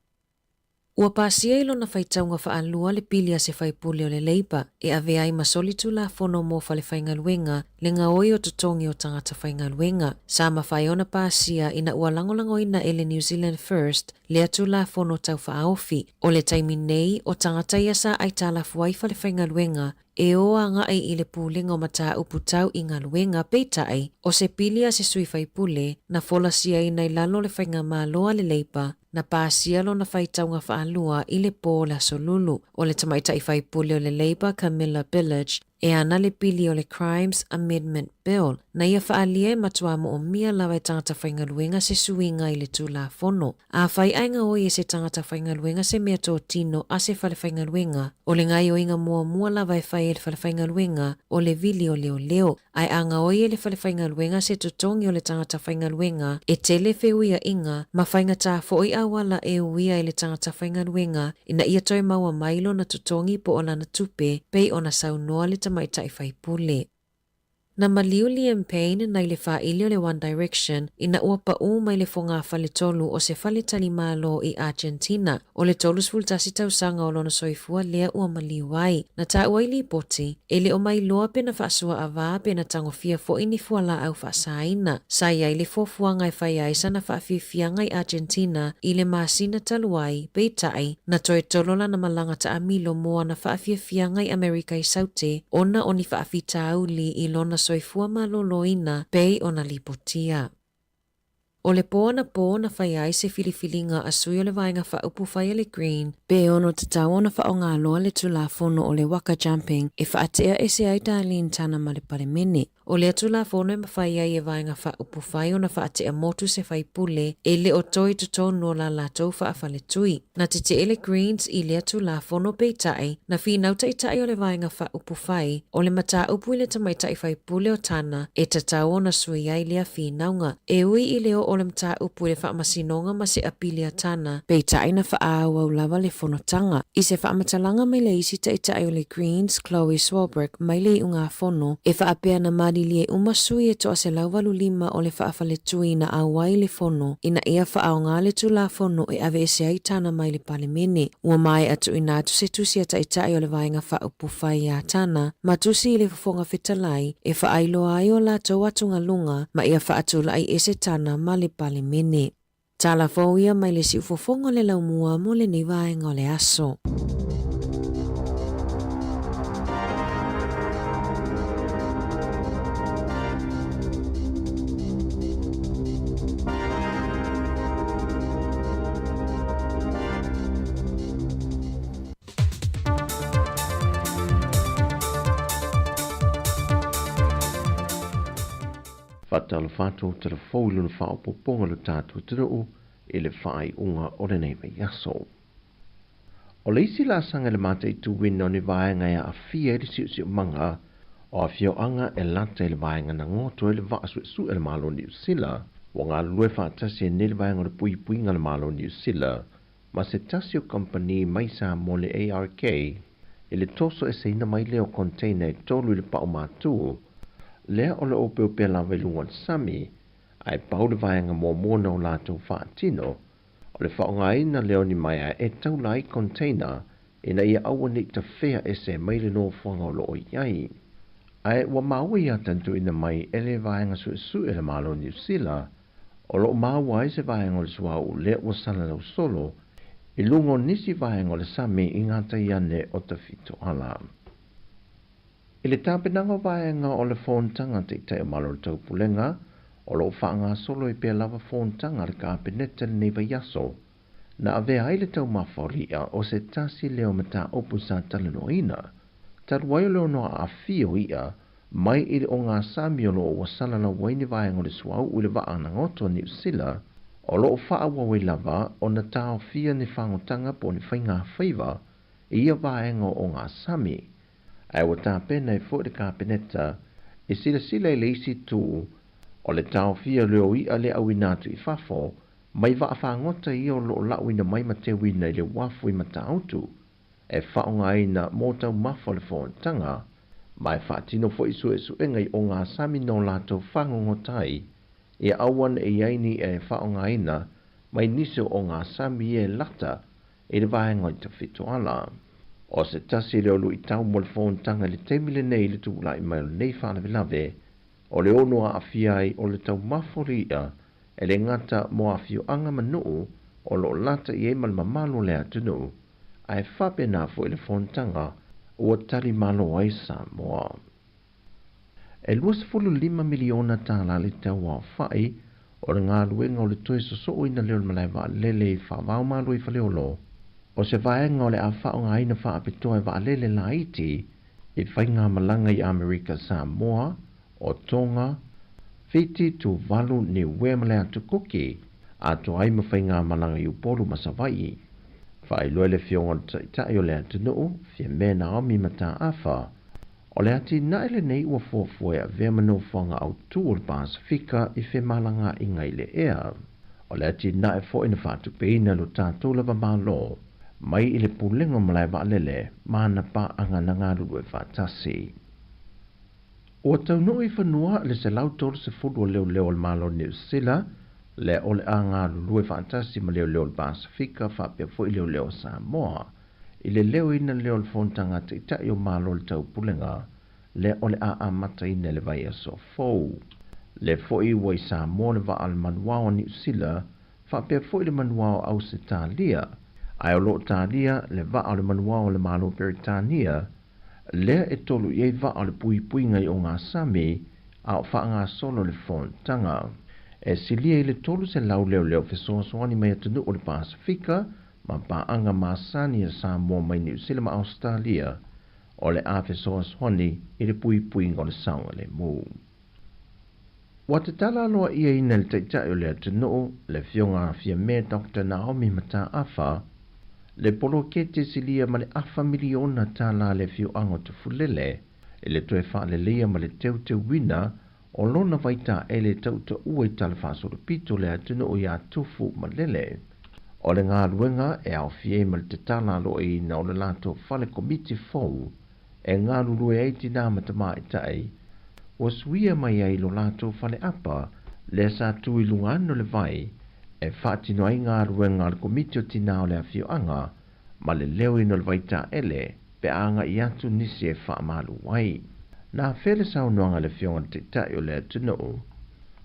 Ua pasia i lona faitauga faalua le pili a se faipule o le Labour e avea ai ma soli Tulafono mo Falefaigaluega le gaoi o totogi o tagata faigaluega. Sa mafai ona pasia ina ua lagolagoina e le New Zealand First lea Tulafono Tau Faaofi. O le taimi nei, o tagata ia sa aitalafu ai falefaigaluega e o agai i le Pulega o Mataupu Tau i Galuega, peitai, o se pili a se sui faipule, na folasiaina i lalo o le Faigamalo a le Leipa, na pasia lona faitauga faalua i le pō o le Aso Lulu. O le tamaitai faipule o le Labour Camilla Billage e ana le pili o le Crimes Amendment Bill, na ia faaalia e matua moomia lava e tagata faigaluega se suiga i le Tulafono. Afai ae gaoi e se tagata faigaluega se mea totino a se falefaigaluega, o le gaioiga muamua lava e fai e le falefaigaluega o le vili o leoleo. Ae a gaoi e le falefaigaluega se totogi o le tagata faigaluega, e tele feuiaiga ma faigata foi auala e uia e le tagata faigaluega ina ia toe maua mai lona totogi po o lana tupe, pei ona saunoa le tamaitai faipule. Na maliu Liam Payne nai le faaili o le One Direction ina ua paʻū mai le fogafale tolu o se fale talimalo i Argentina. O le 31 tausaga o lona soifua lea ua maliu ai. Na taua i lipoti, e le o mailoa pe na faasuaavā pe na tagofia foi ni fualaau faasaina. Sa i ai le fuafuaga e fai ai sana faafiafiaga i Argentina i le masina talu ai, peitai, na toe tolo lana malaga taamilo mo ana faafiafiaga i Amerika i Saute ona o ni faafitauli i lona soifua maloloina pei ona lipotia. O le pō anapō na fai ai se filifiliga a sui o le Vaega Faaupufai a le Green, pe ono tatau ona faaaoga loa le Tulafono o le Waka Jumping e faatea ese ai Darlene Tana ma le Palemene. O lea Tulafono e mafai ai e Vaega Faaupufai ona faatea motu se faipule e le o toe i totonu o la latou faafaletui. Na tetee le Greens i lea Tulafono peitai, na finau taitai o le Vaega Faaupufai o le mataupu i le tamaitai faipule o Tana e tatau ona sui ai lea finauga. E ui i le oo o le mataupu i le Faamasinoga ma se apili a Tana, peitai na faaauau lava le fonotaga. I se faamatalaga mai le isi taitai o le Greens, Chloe Swarbrick, mai le iugafono, e faapea na malilie uma sui e 185 o le faafaletui na auai i le fono ina ia faaaoga le Tulafono e aveese ai Tana mai le Palemene. Ua maea tuuina atu se tusi a Taitai o le Vaega Faaupufai iā Tana ma tusi i le Fofoga Fetalai e faailoa ai o latou atugaluga ma ia faatulai ese Tana ma le Palemene. Tala fou ia mai le siufofoga o le laumua mo lenei vaega o le aso. Faatalofa atu o telefou i lona faaopoopoga o le tatou atunuu i le faaiuga o lenei vaiaso. O le isi laasaga i le mataituina o ni vaega e aafia ai le siosiomaga o afioaga e lata i le vaega na goto ai le vaa suesue a le Malo o Niu Sila, ua galulue faatasi ai nei le vaega o le puipuiga a le Malo o Niu Sila ma se tasi o kamupani mai Samoa le ARK i le tosoeseina mai lea o container e tolu i le pau matū lea o le opeopea lava i luga o le sami, ae pau le vaega muamua na o latou faatino, o le faaaogaina lea o ni maea e taula ai container ina ia aua ne i tafea ese mai le nofoaga o lo o i ai. Ae ua maua i ata na tuuina mai e le Vaega Suesue a le Malo o Niu Sila, o lo o maua ai se vaega o le suauu lea ua salalau solo i luga o nisi vaega o le sami i gatai ane o Tafitoala. I le tapenaga o vaega o le Fonotaga a Taitai o Malo o le Taupulega, o lo o faagasolo ai pea lava fonotaga a le Kapeneta i lenei vaiaso, na avea ai le taumafa o le i'a o se tasi lea o mataupu sa talanoaina, talu ai o le ono aafia o i'a mai i le ogasami o lo o ua salalau ai ni vaega o le suauu i le vaa nagoto a Niu Sila, o lo o faaauau ai lava ona taofia ni fagotaga po o ni faigafaiva i ia vaega o ogasami. Ae ua tapena ai foi le Kapeneta e silasila i le isi itu o le taofia lea o i'a le auina atu i fafo mai vaa fagota ia o lo o lauina mai ma teuina i le uafu i Matautu e faaaogaina mo taumafa o le fonotaga, ma e faatino foi suesuega i ogasami no latou fagogota ai ia aua ne i ai ni i'a e faaaogaina mai nisi o ogasami ia e lata i le vaega o le Tafitoala. O se tasi lea o luitau mo le fonotaga i le taimi lenei i le tulai mai o lenei faalavelave, o le ono aafia ai o le taumafa o le i'a e le gata mo afioaga ma nuu o lo o lata i ai ma le mamalu o le atunuu, ae faapena foi le fonotaga ua tali malo ai Samoa. E $25 miliona tālā le tau aofai o le galuega o le toe sosooina lea o le malae vaalele i Faavaomalo i Faleolo, o se vaega o le a faaaogaina faapitoa e vaalele laiti i faigamalaga i Amerika Samoa, o Tonga, Fiti, Tuvalu, Niue ma le Atu Kuki, atoa ai ma faigamalaga i Upolu ma Savaii. Faailoa e le Afioga o le Taitai o le atunuu, Fiamē Naomi Mataafa, O le atinae lenei ua fuafua e avea ma nofoaga autū o le Pasefika i femalagaaiga i le ea. O le atinae foi na faatupeina e lo tatou lava Malo mai i le Pulega o Malae Vaalele ma ana paaga na galulue faatasi. Ua taunuu i fanua le 130 o leoleo o le Malo o Niu Sila, lea o le a galulue faatasi ma leoleo o le Pasefika faapea foi leoleo o Samoa. I le leoina lea o le Fonotaga a Taitai o Malo o le Taupulega, lea o le a amataina i le vaiaso fou. Lea foi ua i Samoa le vaa a le manuao a Niu Sila faapea foi le manuao a Ausetalia, ae o lo o talia le vaa o le manuao a le Malo o Peretania, lea e tolu i ai vaa o le puipuiga i ogasami a o faagasolo le fonotaga. E silia i le 300 leoleo fesoasoani mai atunuu o le Pasefika ma paaga masani a Samoa mai Niu Sila ma Ausetalia o le a fesoasoani i le puipuiga o le saogalemu. Ua tatala aloa'iaina e le Taitai o le atunuu, le Afioga Fiamē Doctor Naomi Mataafa, le poloketi silia ma le afa miliona tālā le afioaga o Tufulele i le toe faaleleia ma le teuteuina o lona vaitaele tautaua i tala faasolopito o le atunuu iā Tufu Malele. O le galuega e aofia ai ma le tatala aloa'iaina o le latou fale komiti fou e galulue ai tinā ma tamaitai, ua suia mai ai lo latou faleapa lea sa tu i luga ane o le vai e faatino ai galuega a le Komiti o Tinā o le Afioaga ma le leoina o le vaitaele pe a agai atu nisi e faamalu ai. Na afea le saunoaga a le Afioga i le Taitai o le atunuu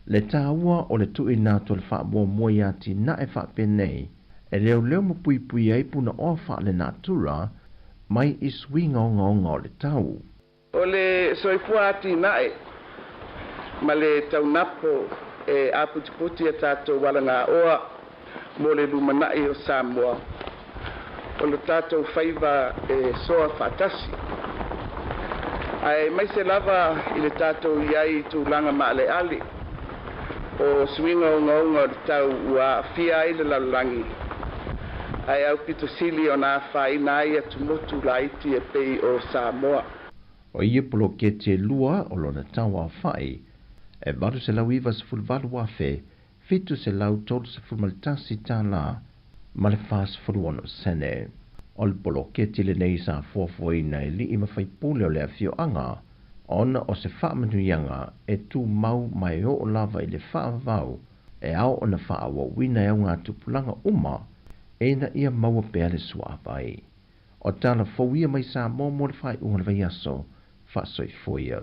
le taua o le tuuina atu o le faamuamua i atinae faapenei e leoleo ma puipui ai punaoa faalenatura mai i suiga ogaoga o le tau. O le soifua atinae ma le taunapo e aputiputi a tatou alagaoa mo le lumanai o Samoa, o lo tatou faiva e soa faatasi. Aemaise lava i le tatou i ai i tulaga maaleale o suiga ogaoga o le tau ua aafia ai le lalolagi, ae aupito sili ona afaina ai atumotu laiti e pei o Samoa. O ia poloketi e lua o lona tau aofai e $898,731 tālā ma le 46 sene. O le poloketi lenei sa fuafuaina e alii ma faipule o le afioaga ona o se faamanuiaga e tumau ma e oo lava i le faavavau e ao ona faaauauina e augatupulaga uma ina ia maua pea le suavai. O tala fou ia mai Samoa mo le faaiuga o le vaiaso, faasoifua ia.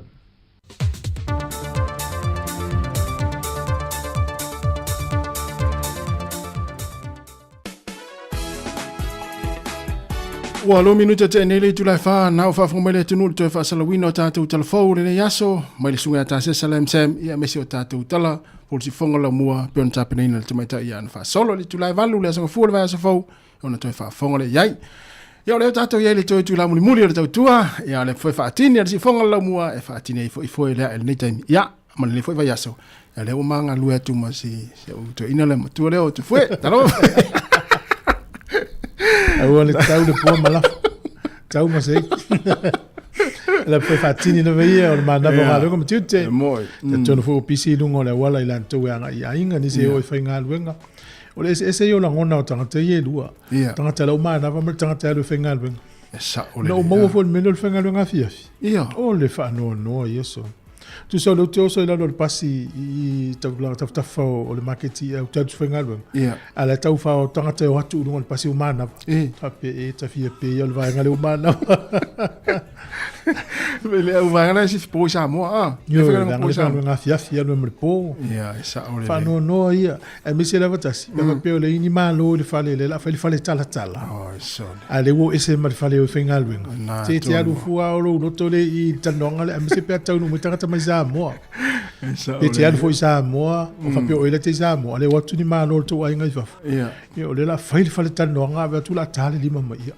Ua lo minute te nei le itula e wha, nā o whaafonga mai le atunuu le toe whaasalawina o tātou tala fou le nei aso, mai le sunga a tā Sesa Lam Sam, ia mese o tātou tala, polisi fonga la mua, pe ona tapenaina le tamaitai ia ana whaasolo le itula e valu le aso fua le vai aso fou, ona toe faafofoga lea i ai. Ia o lea tatou i ai le toe tula mulimuli o le tautua, ia o le foe faatini a le siufofoga o le laumua e faatini ai foi foe lea i lenei taimi. Ia, ma lenei foi vaiaso, ia lea ua magalue atu ma si, si au toeaina le matua lea o Tufue. Talofa. Aua le tau le pua ma lafo. Tau ma se. La foe faatini lava ia o le manava o galuega ma tiute. E moe. Te tonu foi o pisi i luga o le auala i lantou e agai i aiga, nisi e o e faigaluega. O le eseese ia o lagona o tagata ia e lua. Ia. Tagata laumanava ma le tagata e alu e faigaluega. E sao lelei. Na ou maua foi i le mea lea o le faigaluega afiafi. Ia. O le faanoanoa ia sole. Tusa o lea ou te oso i lalo o le pasi i tulaga tafatafa o le maketi ou te alu i faigaluega. Ia. A o la e tau fao tagata e o atu i luga o le pasi ua manava. E. Faapea e ta fia pe ia o le vaega lea ua manava. Le au vaega lea si po i Samoa a. Ioe, leaga le faigaluega afiafi alu ai ma le po. Ia, e sao lelei. Faanoanoa ia, aemaise lava tasi, pe faapea o leai ni malo i le fale lea o le a fai le fale talatala. Oi, sole. A o lea ua o ese ma le fale o e faigaluega. Na, Se te alu fua o lou loto lea i le talanoaga lea, aemaise pe a taunuu mai tagata mai Samoa. E sao Pe te alu lelei. foi i Samoa, o faapea o oe la e te i Samoa, a o lea ua o atu ni malo o le tou aiga i fafo. Ia. Ia, o lea o le a fai le fale talanoaga, ave atu o le a ta le lima mai. Ia.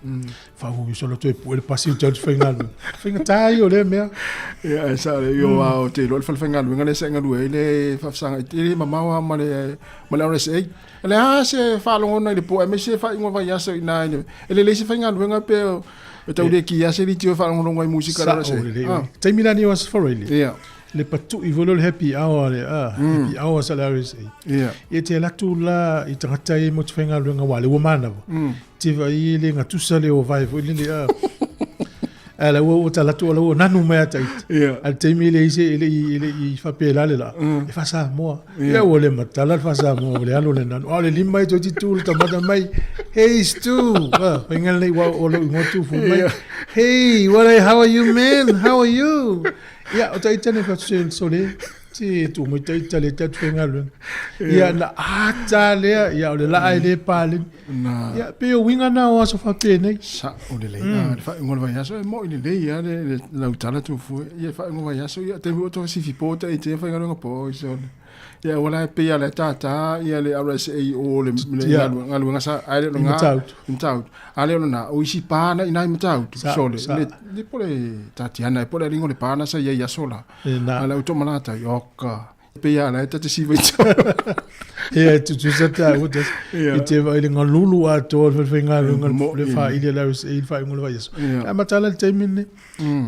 Faauu solo toe pue le pasi o te alu faigaluega. Faigata ia o lea mea. Ia, e sao lelei, o a o te iloa le fale faigaluega lea sa e galue ai le faafesagai e le mamao lava ma le ma le RSA. O le a se faalogona i le po aemaise faaiuga o vaiaso i ina i le e lelei se faigaluega pe e tau le kia se litio e faalogologo ai i musika a le Sao RSA. lelei. Ah. Taimi la nei o Aso Faraile. Ia. Le patui foi lea o le happy hour le ah, happy hour sa le RSA. Ia. Ia te alu atu la i tagata ia mo te faigaluega aua lea ua manava. Te vai e le gatusa le o vae foi lele a. A la ua tala atu o la ua nanu mai ata ita. Ia. A le taimi e leai se e le i e le i faapela le la. E faa-Samoa. Ia ua le matala le faa-Samoa o le alu o le nanu. A o le lima e toeitiiti tu le tamata mai. Hey Stu. Ah, faiga lenei ua o lou igoa tu fu mai. Hey, what are, how are you man? How are you? Ia, o ta ita nei fai atu se sole. Te tuu mai taita le tatu faigaluega. Ia, na ata lea, ia, o le laa e le paleni. Na. Ia, pei o uiga na o aso faapenei. Sao lelei. Mm. Le faaiuga o le vaiaso e moi lelei lava le, le lautala tufue. Ia, faaiuga o vaiaso, ia, taimi ua toa sifi po ta ite faigaluega po i sole. Ia, ua la e pei a le tātā, ia le RSA o le, le Ia. galuega sa, ai le o I ngā. Matautu. I Matautu. A le o lena, o isi pāna i nai Matautu, Sa- sole. sa. Le, le po le tātiana, e po le alingo le pāna sa ia i aso la. E na. A le auto malata, ioka. Pei a la e tate siva i tau. Ia, e tutusa tāua tasi. Ia. I te vai le ngalulu atoa le faigaluega Mo- le faaili a le RSA i le faaiuga o le vaiaso. Ia. A matala le taimi lenei.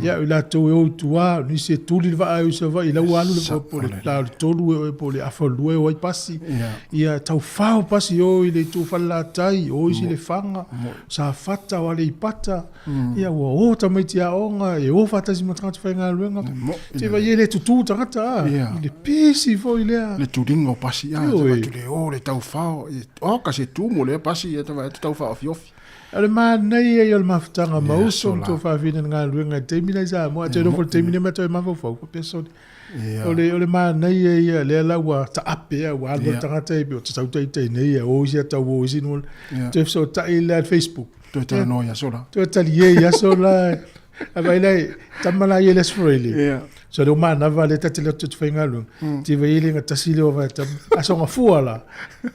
Ia, i latou e o i tua, nisi e tuli le vaa e o i Savaii, la ua alu le po le la o le tolu e po o le afalua e o ai pasi. Ia. Ia, taufao pasi o i le itu Falelatai, o isi i Lefaga, Safata, o Aleipata. Ia, ua o tamaiti aoga, e o faatasi ma tagata faigaluega. Te vai e le tutū tagata, a, Ia. i le pisi foi lea. Le tuliga o pasi, a, Ioe. te avatu le o, le taufao, e, oka se tumu lea pasi, ia te vaai atu taufao ofiofi. O le manaia ia o le mafutaga ma Ia, uso ma sola. tou faafina i le galuega i le taimi la i Samoa. A toe nofo i le taimi lea ma toe mafaufau, faapea sole. Ia. O le, o le manaia ia, lea la ua taape a, ua alu Ia. le tagata e pei o te tau taitai nei, a o isi a tau o isi nuu. Ia. Toe fesootai lea i le Facebook. Toe talanoa i aso la. Toe talie i aso la. A vai lai, tama la i le aso le. Ia. So le o manava le tate le atu te faigaluega. Te vai le gatasi le o vai tama. Aso ngafua la.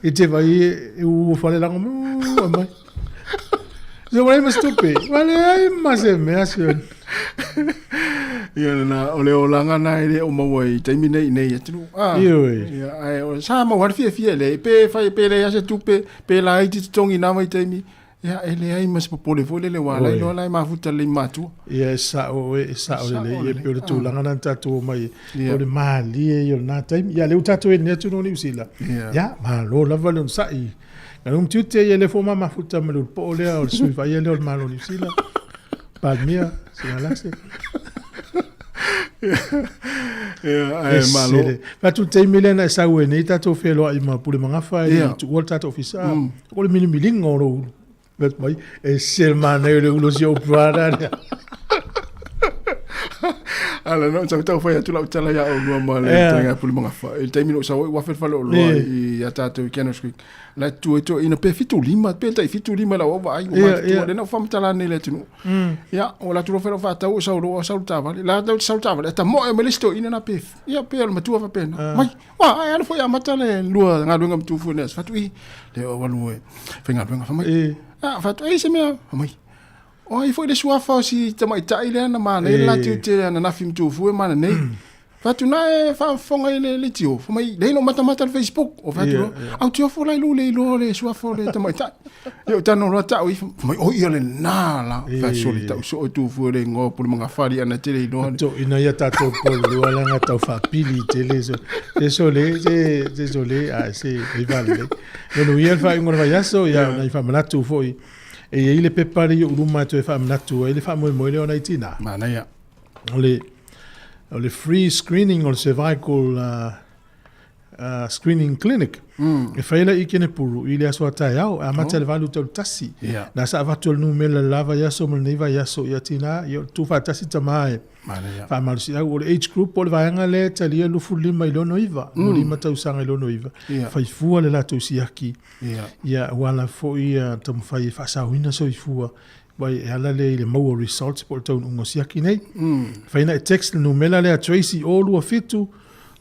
I te vai e u fale langa mu mai. So wale mas tupe. Wale ai ma se mea se. Ia na o le olaga na e le o maua i taimi nei nei atunuu. Ah. Ioe. Ia ae o sa maua le fiafia le pe fai pe leai se tupe pe laiti totogi na mai taimi. Ia e leai ma se popole foi lele ua ala iloa la e mafuta lelei ma matua. Ia e sao e, e sao lelei, Sao ia lelei. pei o le tulaga lena na tatou omai ai. Ia. O le malie ia o lena taimi. Ia lea ua tatou i lenei atunuu o Niu Sila. Ia. Ia, malo lava le onosai. Galuega ma tiute ia lea foi ua mamafuta ma le ulupoo lea o le sui vaaia lea o le Malo o Niu Sila. Palemia, Sinalase. Ia ae Ese malo. le. Fai atu le taimi lea na e sau ai nei tatou feloai ma Pule Magafa i Ia. tuua le tatou ofisa. O le milimiliga o lou ulu. Fai atu mai, ese le manaia o le ulu o si ou brother lea. Ala no sa tau fai atu lau tala ia o lua ma le tanga puli magafa. I le taimi no sa oi wafe fale o loa i a tātou i Cannons Creek. La tu e to ina pe 75 pe tai 75 la o vai o ma tu le no faamatala nei le atunuu. Ia o la tu lo felo faatau o sau lo sau tavale. La tau sau tavale ta mo e me listo ina na pe. Ia pe o le matua faapena. Mai wa ai ala foi amata le lua galuega matufu ne fatu i le o alu e faigaluega fa mai. Ah fatu ei se mea fa mai. O ai foi le suafa o si tamaitai lea na manaia le latou te ananafi matufu e mana nei. Fatu na e faafofoga i le leitio, fai mai, lei no matamata le Facebook. O fatu loa, au tiofo la i lu le iloa le suafa o le tamaitai. Ia o tano loa tau i, fai mai, o ia le nā la. Fai soli tau soo tufu le ngoa pule magafali ana te le iloa. To ina ia tātou polo lua la ngā tau whapili te le so. Te so le, te so le, a se, e vale le. No ia le whaingo le vaiaso, ia na i whamanatu foi. E i le pepa le i uluma e toe whamanatu ai le whamoemoe le ona i tina. Manaia. O le free screening o le cervical screening clinic. E fai la i Kenepuru i le aso a taeao, e amata le 8 tau tasi. Na sa avatu o le numera le lava i aso ma lenei vai aso i atina, i o le tūwhātasi tamā e whaamalusi au. O le age group o le vaega le talia 25 i le 69, no lima tausaga i le 69, faifua le latou siaki. Ia, ua ala foi taumafai e faasaoina soifua Wai e ala lea i le maua results po o le taunuuga o siaki nei. Fai na e text le numera lea Tracy 027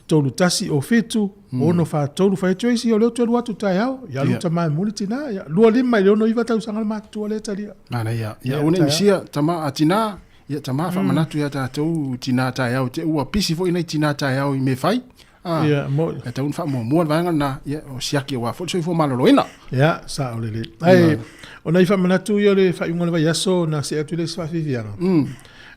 3107 643 fai Tracy o lea ou te alu atu taeao ia alu tama e muli tina ia 25 i le 69 tausaga le matutua lea talia. Manaia. Ia aua ne i misia tama a tina ia tama faamanatu ia tatou tina taeao te ua pisi foi nei tina taeao i mea fai. Ah, Ia, mo... E tau faamuamua le vaega lena, ia, o siaki aua foi le soifua maloloina. Ia, sao lelei. Ae, o nai faamanatu ia o le faaiuga o le vaiaso na see atu i le isi faafiafiaga.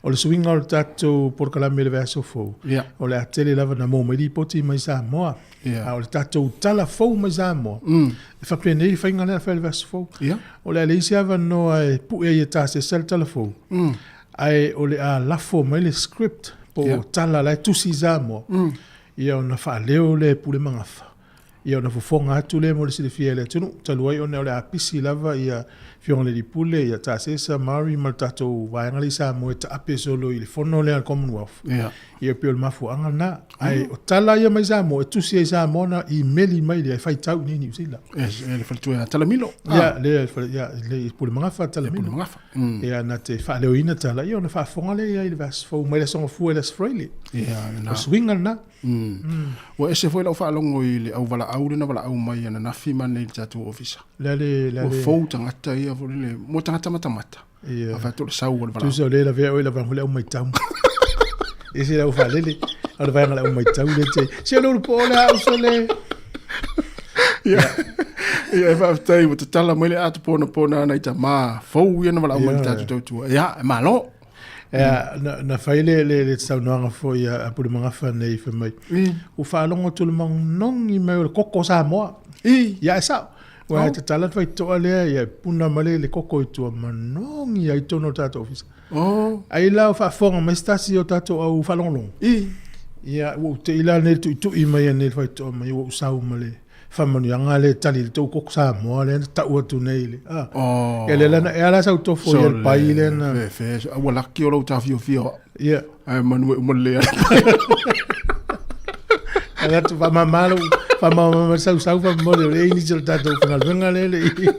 O le suiga o le tatou polokalame i le vaiaso fou, o le a tele lava na maua mai lipoti mai Samoa. A o le tatou tala fou mai Samoa, e faapenei le faiga lea na fai i le vaiaso fou. O le a leai se avanoa e pue ai e tasesa le tala fou, Ae o le a lafo mai le script po o tala la e tusi i Samoa, ia ona faaleo lea e Pule Magafa, ia ona fofoga atu lea mo le silafia e le atunuu, talu ai ona o le a pisi lava ia Afioga i le Alii Pule, ia Tasesa, Murray ma le tatou vaega lea i Samoa e taape solo i le fono lea a le Commonwealth. Ia e pei o le mafuaaga lena. Ae o tala ia mai Samoa, e tusi ai Samoa ona imeli mai lea e faitau i inei i Niu Sila. E le faletua ia Talamilo. Ia, lea, ia, le Pule Magafa Talamilo. Pule Magafa. Ia, na te faaleoina tala, ia ona faafofoga lea i ai i le vaiaso fou mai le Aso Gafua i le Aso Faraile. Ia, lena. O suiga lena. Ua ese foi lau faalogo i le au valaau lea na valaau mai ananafi ma nei i le tatou ofisa. Le a le, le a Ua le. fou tagata ia foi lele, mo tagata matamata. Ia. A faatu o le sau o le valaau. Tusa o lea lavea oe lavea le au maitau. Ese le au faalele. O le vaega le au maitau le te. Se le ulu po o le au so le. Ia, ia e faafetai ua tatala mai le ata ponapona nai tamā fou ia na valaau mai le tatou tautua. Ia, e malo. Ia, na fai le, le, le saunoaga foi a Pule Magafa nei fai mai. Ua faalogo atu le manogi mai o le koko Samoa. Ia, e sao. Ua oh. tatala le faitoa lea, ia puna mai le, le koko i tua manogi ai tonu o le tatou ofisa. Oh. Ai la o faafofoga mai se tasi o tatou au faalogologo. Ia, ua ou tei la nei le tuitui mai nei le faitoa mai, ua ou sau ma le faamanuiaga lea e tali i le tou koko Samoa lea na tau atu nei le. Ah. Oh. Ia, lea la, e ala sau tofo i le pai lea na. Fe, fe, ua laki o lau tafiofia. Ia. Ae manu e uma lelei ai. Ae atu faamama lou faamama sausau faamomoli o le inisi o le tatou faigaluega lea le i.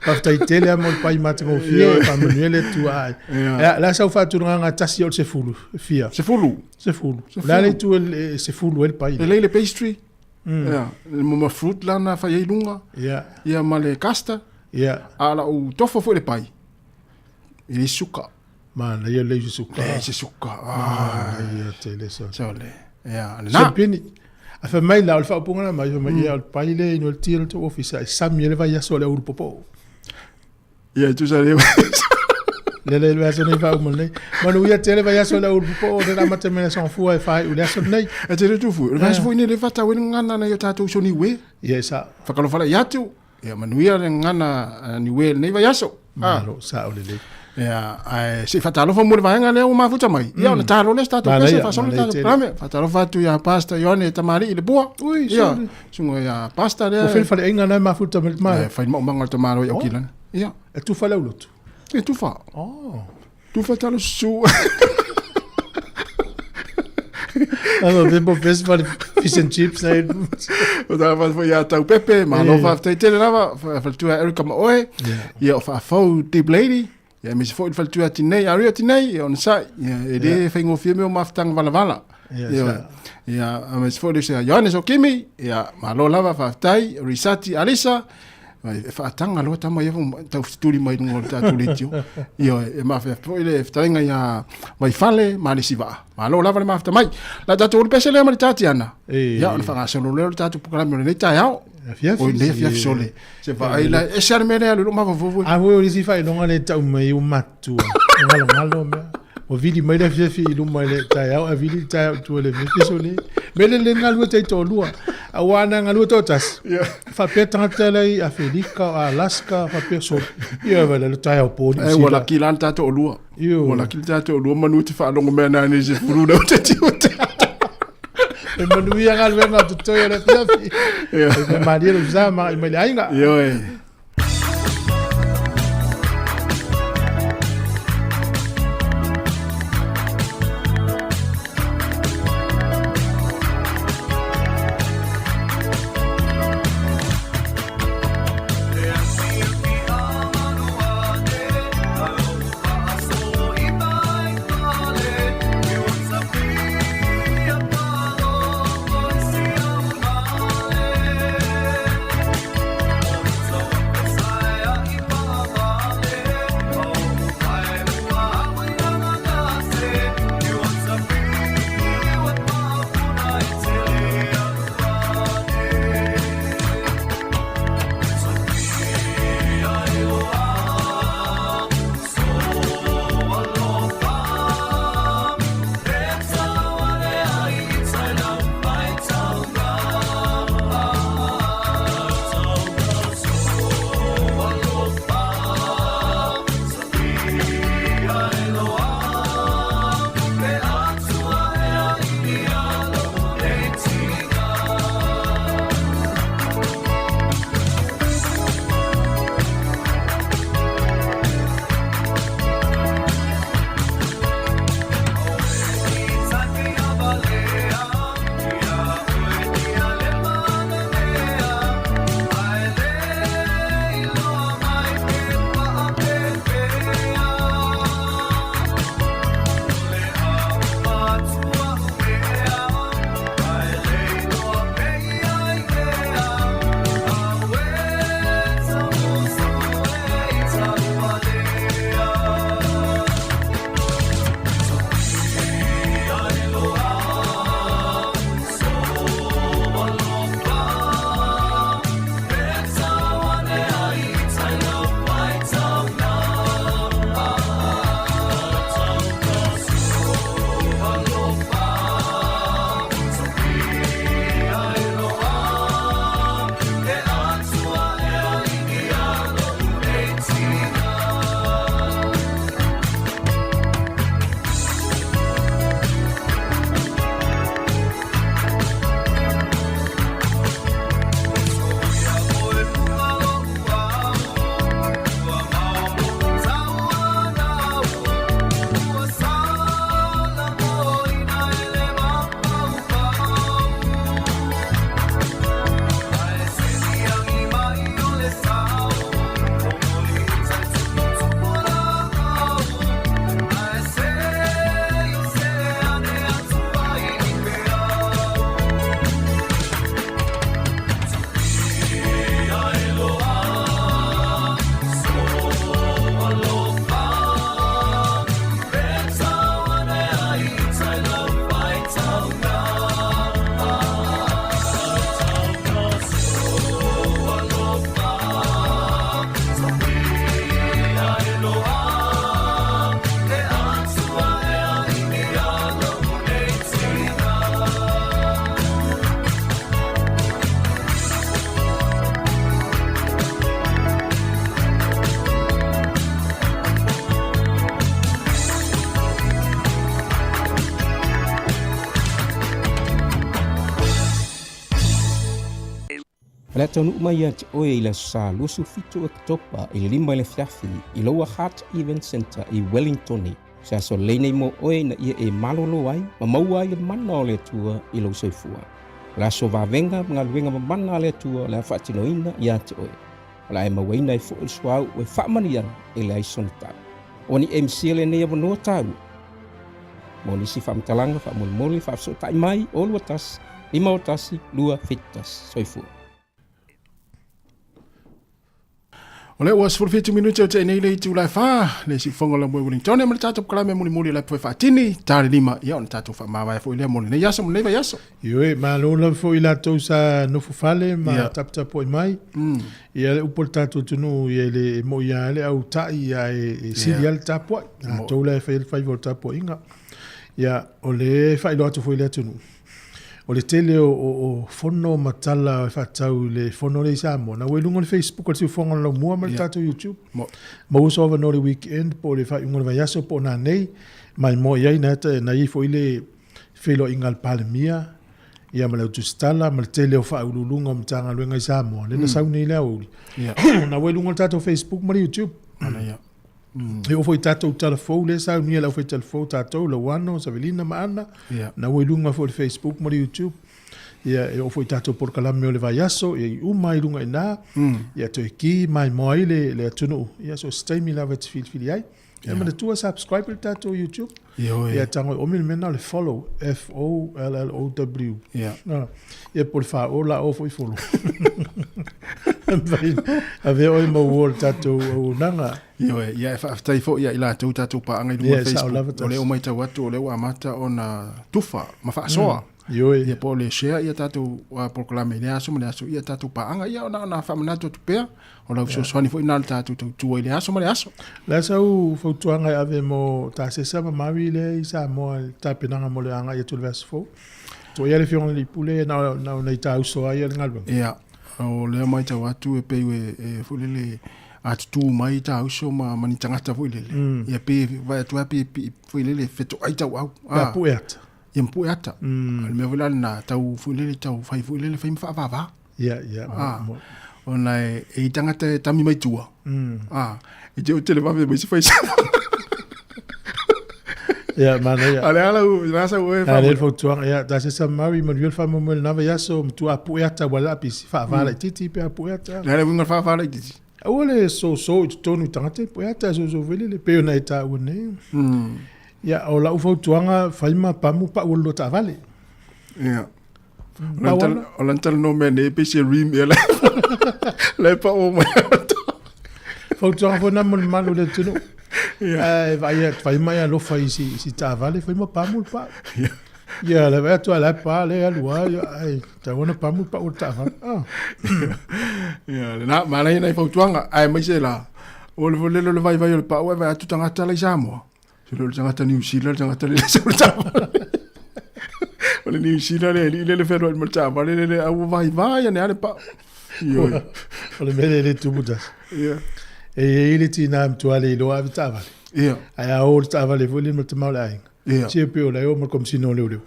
Faafetai tele lava mo le pai matagofie, faamanuia le Atua ai. Ia, la sau faatulagaga tasi o le sefulu, fia. Sefulu. Sefulu. O le a le itu e sefulu ai le pai? E lelei le pastry. Ia, le mama fruit la na fai ai luga. Ia. Ia ma le custard. Ia. A o lau tofo foi le pai. E leai suka. Manaia leai se suka. Leai se suka. Manaia tele sa. So le. Ia, lena. Sempini. A fai mai la o le faaupuga na mai, fai mai, ia o le pai lea inu ai le ti o le tou ofisa, e sami ai le vaiaso o le aoauli poopoo. Ia, e tusa le. Le le vaiaso nei faauma nei. Manuia tele vaiaso o le aoauli poopoo, o lea o le a amata mai le Aso Gafua e faaiu i le aso lenei. E tele tufu. O le vaiaso foi nei le faatau ai le gagana nai o tatou uso Niue. Ia, e sao. Fakalofalai atu. Ia manuia le gagana Niue i lenei vaiaso. Malo, sao lelei. Ia, ae se i faatalofa mo le vaega lea ua mafuta mai. Ia, ona talo lea se tatou pese, faasolo le tatou programe. Faatalofa atu ia Pastor Ioane Tamalii i Lepua. Ui, Ia, susuga ia Pastor lea. Ua fai le faleaiga lena e mafuta mai le tamaloa. E fai le maumaga o le tamaloa i Aukilani. Ia. E tufa le aulotu? E tufa. Oh. Tufa talo susu. Ano pe po pes pa fish and chips ai. O tā whai foi a tau pepe, malo whaftai tele lava, whaletua Erica ma oe, ia o whaafau Deep Lady, ia me se foi whaletua tinei, aria tinei, ia ona sai, ia e le whaingofia me o mafutanga valavala. Ia, ia, a me se foi le se Ioannes o Kimi, ia malo lava whaftai, Risati Alisa, e whaatanga loa tama ia tau tuli mai lunga o le tātou leitio. Ia, e mawhea foi le whatainga ia Vaifale, ma le siva. Malo lava le mafta mai. La tātou olu pese lea ma le tātiana. Ia, ona whangasolo lea o le tātou pukalami o lenei taeao. Afiafi. O nei afiafi sole. Se vaai la, e se ale mea lea alu i lou mafaufau. A foi o le isi faailoga lea e tau mai o matua. O galogalo mea. Ua vili mai le afiafi i luma i le taeao, ae vili le taeao i tua i le afiafi sole. Mea lea le galue taitoalua. Aua ana galue toatasi, faapea tagata la i Afelika, o Alaska, faapea sole. Ia vai la le taeao po Niu Sila. Ua laki la le tatou toalua. Ua laki le tatou toalua manu te faalogo mea na nei se fulu na te tiu te ata. E manuia galuega o totoe o le afiafi. E malie lou sa ma i mai le aiga. Ioe. O le a taunuu mai ia te oe i le Aso Sa 27 o Oketopa i le 5 i le afiafi i Lower Hutt Event Centre i Wellingtone. Se aso lelei nei mo oe ina ia e malolo ai ma maua ai le mana o le Atua i lou soifua. O le aso vavega ma galuega mamana a le Atua o le a faatinoina ia te oe. O le a e mauaina ai foi le suauu e faamanuiaga e leai sona tau. Ua ni MC lenei avanoa taua. Mo nisi faamatalaga faamolemole faafesootai mai o 21 51 271. Soifua. O lea ua 17 minute o te nei le itula e whā, le siufoga la mue Wellington, ma le tātou kalame muli muli la pue whaatini, tāre lima, ia ona tātou whaamāwae foi lea mo lenei aso, mo lenei vai aso. Ioe, malo lava foi i latou sa nofo fale ma yeah. taputapuai mai. Ia le upu o le tatou atunuu ia e le e moi lava le au ta'i ia e, e sili yeah. le tapuai. Latou la e fai le faiva o le tapuaiga. Ia o le faailoa atu foi i le atunuu. O le tele o, o, o fono ma tala e faatatau i le fono lea i Samoa, na ua i luga o le Facebook o le Siufofoga o le Laumua ma le yeah. tatou YouTube. Mo. Maua sou avanoa le weekend po o le faaiuga o le vaiaso po o nanei, maimoa i ai na, na i ai foi le feiloaiga a le Palemia ia ma le Autusitala ma le tele o faauluuluga o Matagaluega i Samoa, lea na sau nei i le aoauli. Na ua i luga o le tatou Facebook ma le YouTube. E oo foi i tatou tala fou lea e saunia e le aufai tala fou tatou, Lauano, Savelina ma Ana, na ua i luga foi o le Facebook ma le YouTube. Ia, e oo foi i tatou polokalame o le vaiaso, ia i uma i luga i ina, ia toe ki maimoa ai le, le atunuu, ia so o se taimi lava e te filifili ai. Ia manatua subscribe i le tatou YouTube. Ioe. Ia tago e omi le mea lena o le follow, F O L L O W. Ia. Ah, ia po o le fā-o la o foi follow. Avea oe ma uo o le tatou auaunaga. Ioe, ia e faafetai foi ia i latou tatou paaga i luga Ia, o e sao lava Facebook. O lea tasi. ua matau atu o lea ua amata ona tufa ma faasoa. Ioe. Ia po o le share ia tatou polokalame i lea aso ma le aso ia tatou paaga ia ona ona faamanatu atu pea o lau fesoasoani foi lena i le tatou tautua i le aso ma le aso. O le a sau fautuaga e ave mo Tasesa ma Maui lea i Samoa i le tapenaga mo le agai atu i le vaiaso fou? Tua i ai le Afioga i le Alii Pule na o na o nai tāuso lava ia le galuega. Ia, o lea matau atu e pei e foi lele a tutū mai tāuso ma, ma ni tagata foi lele. Ia pe vaai atu lava pe pe foi lele fetoai tauau. Pe a pue ata. Ia ma pue ata. O le mea foi la lena tau foi lele tau fai foi lele fai ma faavavā. Ia, ia, ah, ona e, e i tangata e tami mai tua. Ah, e te o tele vave mai se fai sa. Ia, manaia. Ale ala u, la sa ue fa. Ale fautuaga, ia, ta se sa maui manuia le faamoemoe i lena vaiaso, matua apue ata ua le apisi, faavala laitiiti pe apue ata. Le ale uiga le faavala laitiiti. Aua le soso i totonu i tagata e pue ata e soso foi lele, pei ona e taua nei. Ia, o lau fautuaga, fai ma pamu pau o le lua taavale. Ia. O lana talanoa mea nei, pei se rim ea la e pao mai. Fautuaga foi na mo le mamalu o le atunuu. Ae vaai atu, fai mai alofa i si, si taavale, fai ma pamu le pau. Ia, le vaai atu a la e pa, le alu lava, ia, ai, tatau ona pamu le pau o le taavale. Ah. Ia, lena, manaia nai fautuaga, aemaise la, o le lele o le vaivai o le pau, e vaai atu tagata la i Samoa. Se le tagata New Zealand, le tagata le sau le taavale. O le New Zealand le alii lea le fealuai ma le taavale lele a ua vaivai ane lava le pau. Ioe. O le mea lea e le tupu tasi. Ia. E i ai le tina e matua le iloa ave taavale. Ia. Ae a o le taavale foi lea ma le tama o le aiga. Ia. Sia pei o la e o ma le Komesina o Leoleo.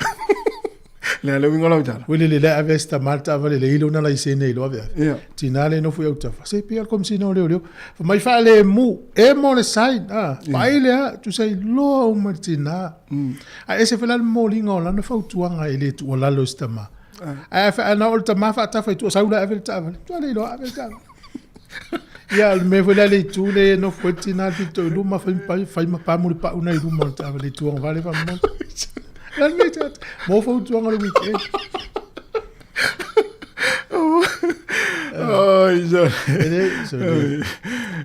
Le a le uiga o lau tala? Ua lele la e ave ai si tama le taavale le i lona laisene iloa ave ave. Ia. Tina le nofo i autafa. Se pei o le Komesina o Leoleo. Fai mai faalemu, emo le sign. Ah, vaai lea, tusa iloa uma e le tina. Ae ese foi la le momoliga o lana fautuaga e le tuualalo i si tama. Ae a fa- na o le tama faatafa i tua, sau la e ave le taavale. Tua le iloa ave le taavale. Ia, o le mea foi lea le itu lea e nofo ai le tina i le pito i luma, fai ma fai ma pamu le pau na i luma o le taavale i tuagavale faamolemole. O le a le mea e te atu? Mo fautuaga o le weekend. Oi, so. E le, so le.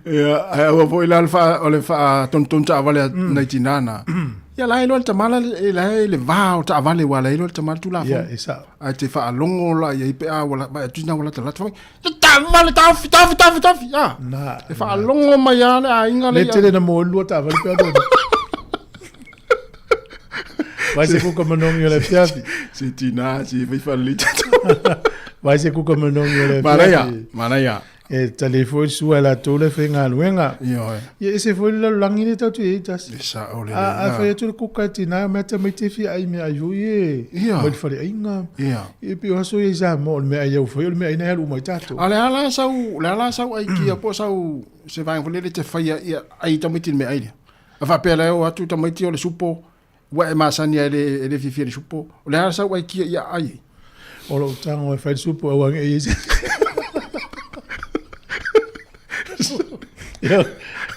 Ia, ae aua foi la le wha, o le whaatonutonu taavale a nai tina na. Ia, la e iloa le tama la, e la e le va o taavale ua la e iloa le tama le Tulafono. Ia, e sao. Ae te whaalongo la i ai pe a ua la, vai atu ina ua latalata fai, Te taavale, taofi, taofi, taofi, taofi, a. Na, E whaalongo mai a le aiga le Le tele na mo lua taavale pe alu. Vai se kuka manongi o le afiafi. Se tina, se fai whalelei Vai se kuka manongi o le afiafi. Manaia, manaia. E tali foi le sua e latou le faigaluega. Ioe. Ia ese foi le lalolagi lea tatou te i ai tasi. E sao lelei. A, a fai atu le kuka e tina e omai tamaiti e fia ai meaai foi e. Ia. Mai le faleaiga. Ia. Ia pei o aso ia i Samoa o le meaai au fai o le meaai na e alu uma ai tatou. A o le a la sau, o le a la sau aikia po o sau se vaega foi lele e te faia ia ai tamaiti i le meaai lea? A faapea la e oo atu tamaiti o le supo, ua e masani lava e le, e le fiafia i le supo. O le a sau aikia i aai ai? O lou tago e fai le supo aua ne i i ai se Ia,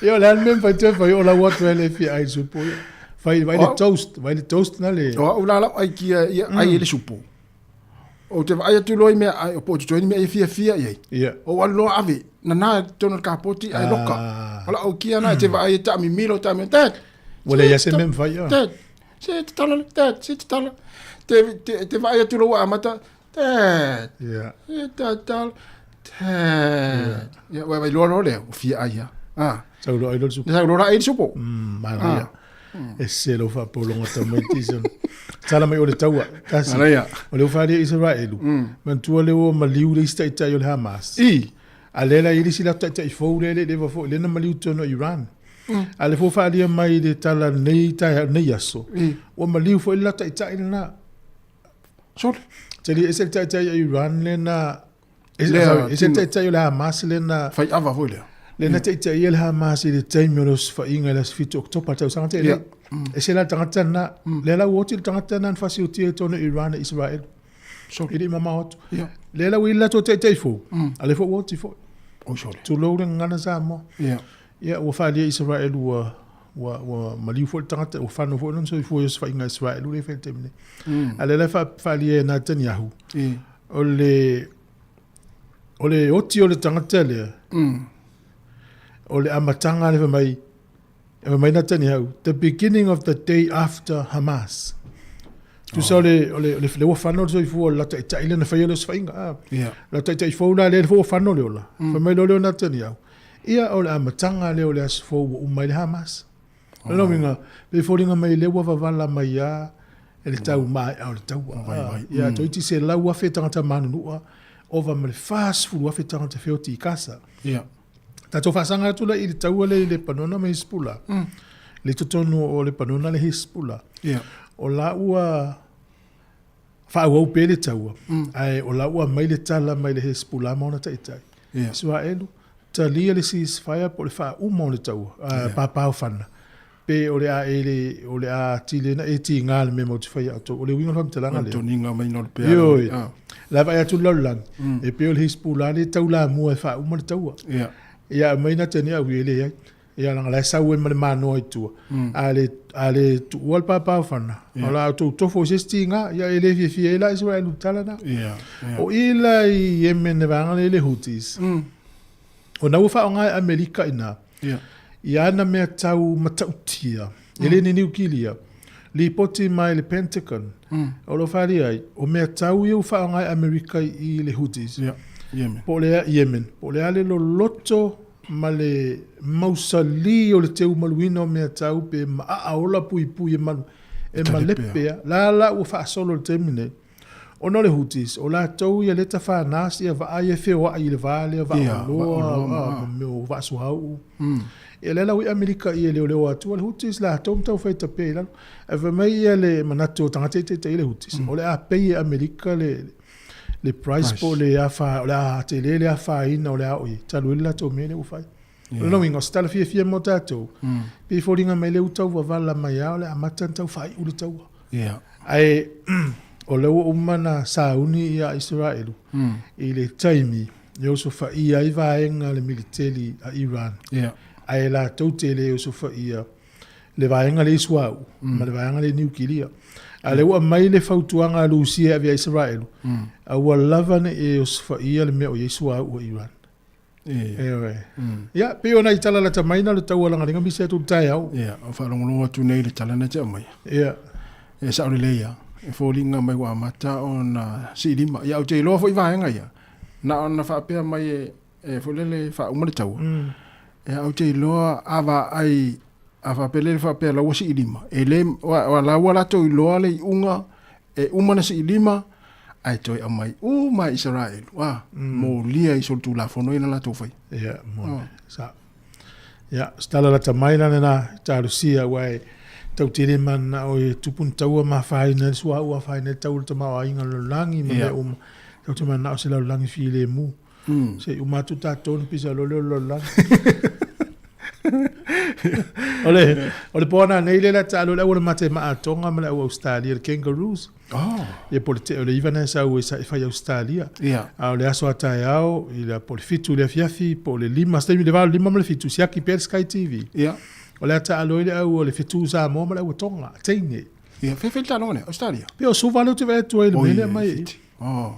ia o le a le mea e mafai toe fai o lau atu e le fia ai le supo ia. Fai vai le toast, vai le toast na le. O au la lau aikia ia ai i le supo. Ou te vaai atu loa i mea ai, po o totoe ni mea e fiafia i ai. Ia. Ou alu loa ave, nana i totonu o le kapoti ae loka. O lau aikia na e te vaai e taamimilo, taamimilo, Dad! Ua leai lava se mea e mafai, ah. Dad, se tatala, Dad, se tatala. Te, te, te vaai atu loa ua amata, Dad, Ia. se tatala, Dad. Ia, ua iloa loa lea, ua fia ai lava. Ah. Sau loa ai loa le supo. Sau loa la ai le supo. Manaia. E se lou faapologa tamaiti se. Tala mai o le taua. Tasi. Manaia. O le ufalia Israelu. Manatua le ua maliu le isi taitai o le Hamas. I. A le la i le isi la taitai fou le le leva foi le na maliu tonu Iran. A le fou faalia mai le tala nei taeao nei aso. Ua maliu foi le la taitai lena. Sole. Tali ese le taitai a Iran le na Ese le taitai o le Hamas lea na... Fai ava foi lea. Lea na taitaia le Hamas i le taimi o le osofaiga i le aso 7 Oketopa le tausaga tea nei. Ese la le tagata lena. Lea la ua oti le tagata lena na fasiutia i totonu o Iran e Israel. E le i mamao atu. Lea la ua i ai le latou taitai fou, a lea foi ua oti foi. Tulou le gagana Samoa. Ia, ua faaalia e Israel ua, ua, ua maliu foi le tagata, ua fano foi lona soifua i osofaiga a Israel lea e fai i le taimi nei. A lea la e faaalia e Netanyahu, o le, o le oti o le tagata lea, o le amataga lea fai mai, e fai mai Netanyahu, the beginning of the day after Hamas. Tusa o le, o le, o le, lea ua fano le soifua o le la taitai lea na faia le osofaiga. Ah. La taitai fou la lea foi ua fano le ola. Fai mai loa lea o Netanyahu, ia o le amataga lea o le aso fou ua uma ai le Hamas. O lona uiga, pei e foliga mai lea ua vavala mai lava e le tau maea o le taua. Ia, toeitiiti 100,000 tagata manunua, ova ma le 40,000 tagata feoti i Kasa. Tatou faasaga atu la i le taua lea i Lepanona ma Hisipula. Le totonu o Lepanona le Hisipula. O la ua faaauau pea le taua, ae o la ua aumai le tala mai le Hezbollah ma ona taitai. Iseraelu, talia le ceasefire po o le faauma o le taua, papaofana, pe o le a e le, o le a atili ai ona e tiga le mea matou te faia outou. O le uiga o le faamatalaga lea. Toniga mai no le pea. Ioe. La vaai atu le lalolagi, e pei o le Hezbollah lea e taulamua e faauma le taua. Ia aumai Netanyahu e leai. Ia leaga la e sau ai ma le manoa i tua. A le, a le tuua le papaofana, o la outou tofo i se isi tiga, ia e le fiafia ai la Israel i le tala lena. O i la i Yemen le vaega lea i le Houthis, o na ua faaaoga e Amerika i ina, i ana mea tau matautia, e le ni niukilia, lipoti mai le Pentagon, o lo o faaalia ai, o mea tau ia ua faaaoga e Amerika i le Houthis, po o le a, Yemen, po o le a le loloto ma le mausali o le teumaluina o mea tau pe maaa ola puipui e malu e malepe a la la ua faasolo i le taimi nei ona o le Houthis o latou ia lea tafana ia vaa ia e feoai i le va lea vaa oloa ma mea o vaa suauu ia lea la ua i Amerika i e leoleo atu le Houthis latou ma taufai tapea i lalo ae fai mai ia le manatu o tagata ia e taitaia le Houthis o le a pay e Amerika le le price po o le afa, o le a tele le afaina o le a oo i ai, talu ai le latou mea lea ua fai. O lona uiga, o se tala fiafia mo tatou, pei e foliga mai lea ua tau vavala mai lava o le a amata ona tau faaiu le taua. Ae o lea ua uma ona sauni ia Isaraelu i le taimi e osofaia ai vaega le militeli a Iran, ae latou te le osofaia le vaega lea i suauu ma le vaega lea i niukilia. A o lea ua aumai le fautuaga a Lusia e ave ia Isaraelu, aua lava ne i e osofaia le mea o i ai suauu a Iran. Ioe. Ia, pei o nai tala lata mai na o le taualagaliga misi atu i le taeao. Ia, o faalogologo atu nei i le tala na te aumaia. Ia. E sao lelei lava, e foliga mai ua amata ona siilima. Ia, ou te iloa foi vaega ia, na ona faapea mai e e foi lele faauma le taua. Ia, ou te iloa a vaai, a faapea lele faapea la ua siilima, e le, wa la ua latou iloa le iuga, e uma na siilima, ae toe aumai uma Isaraelu, a, molia i solitulafono ia na latou faia. Ia, mo, sa. Ia, o se tala lata mai la lena i talosia aua e tau tele mananao e tupu ni taua ma afaina ai le suauu, afaina ai le tau o le tamaoaiga o le lalolagi ma mea uma. Tatou te mananao i se lalolagi filemu. Se i uma atu tatou ona pisa loa lea o le lalolagi. O le, o le poana nei le la taalo le auala mate maatonga ma le au Australia, le Kangaroos. Oh. Ia po le te o le iva na sau e sa e fai Australia. Ia. A o le aso a taeao, i la po le fitu le afiafi, po le lima, se taimi le valo lima ma le fitu, siaki pea le Sky TV. Ia. O le a taalo i le au o le fetu Samoa ma le au Tonga, teine. Ia, fe fe le taaloga lea, Australia. Pe o suva lea ou te vaai atu ai i le mea lea mai. Fiti. Oh.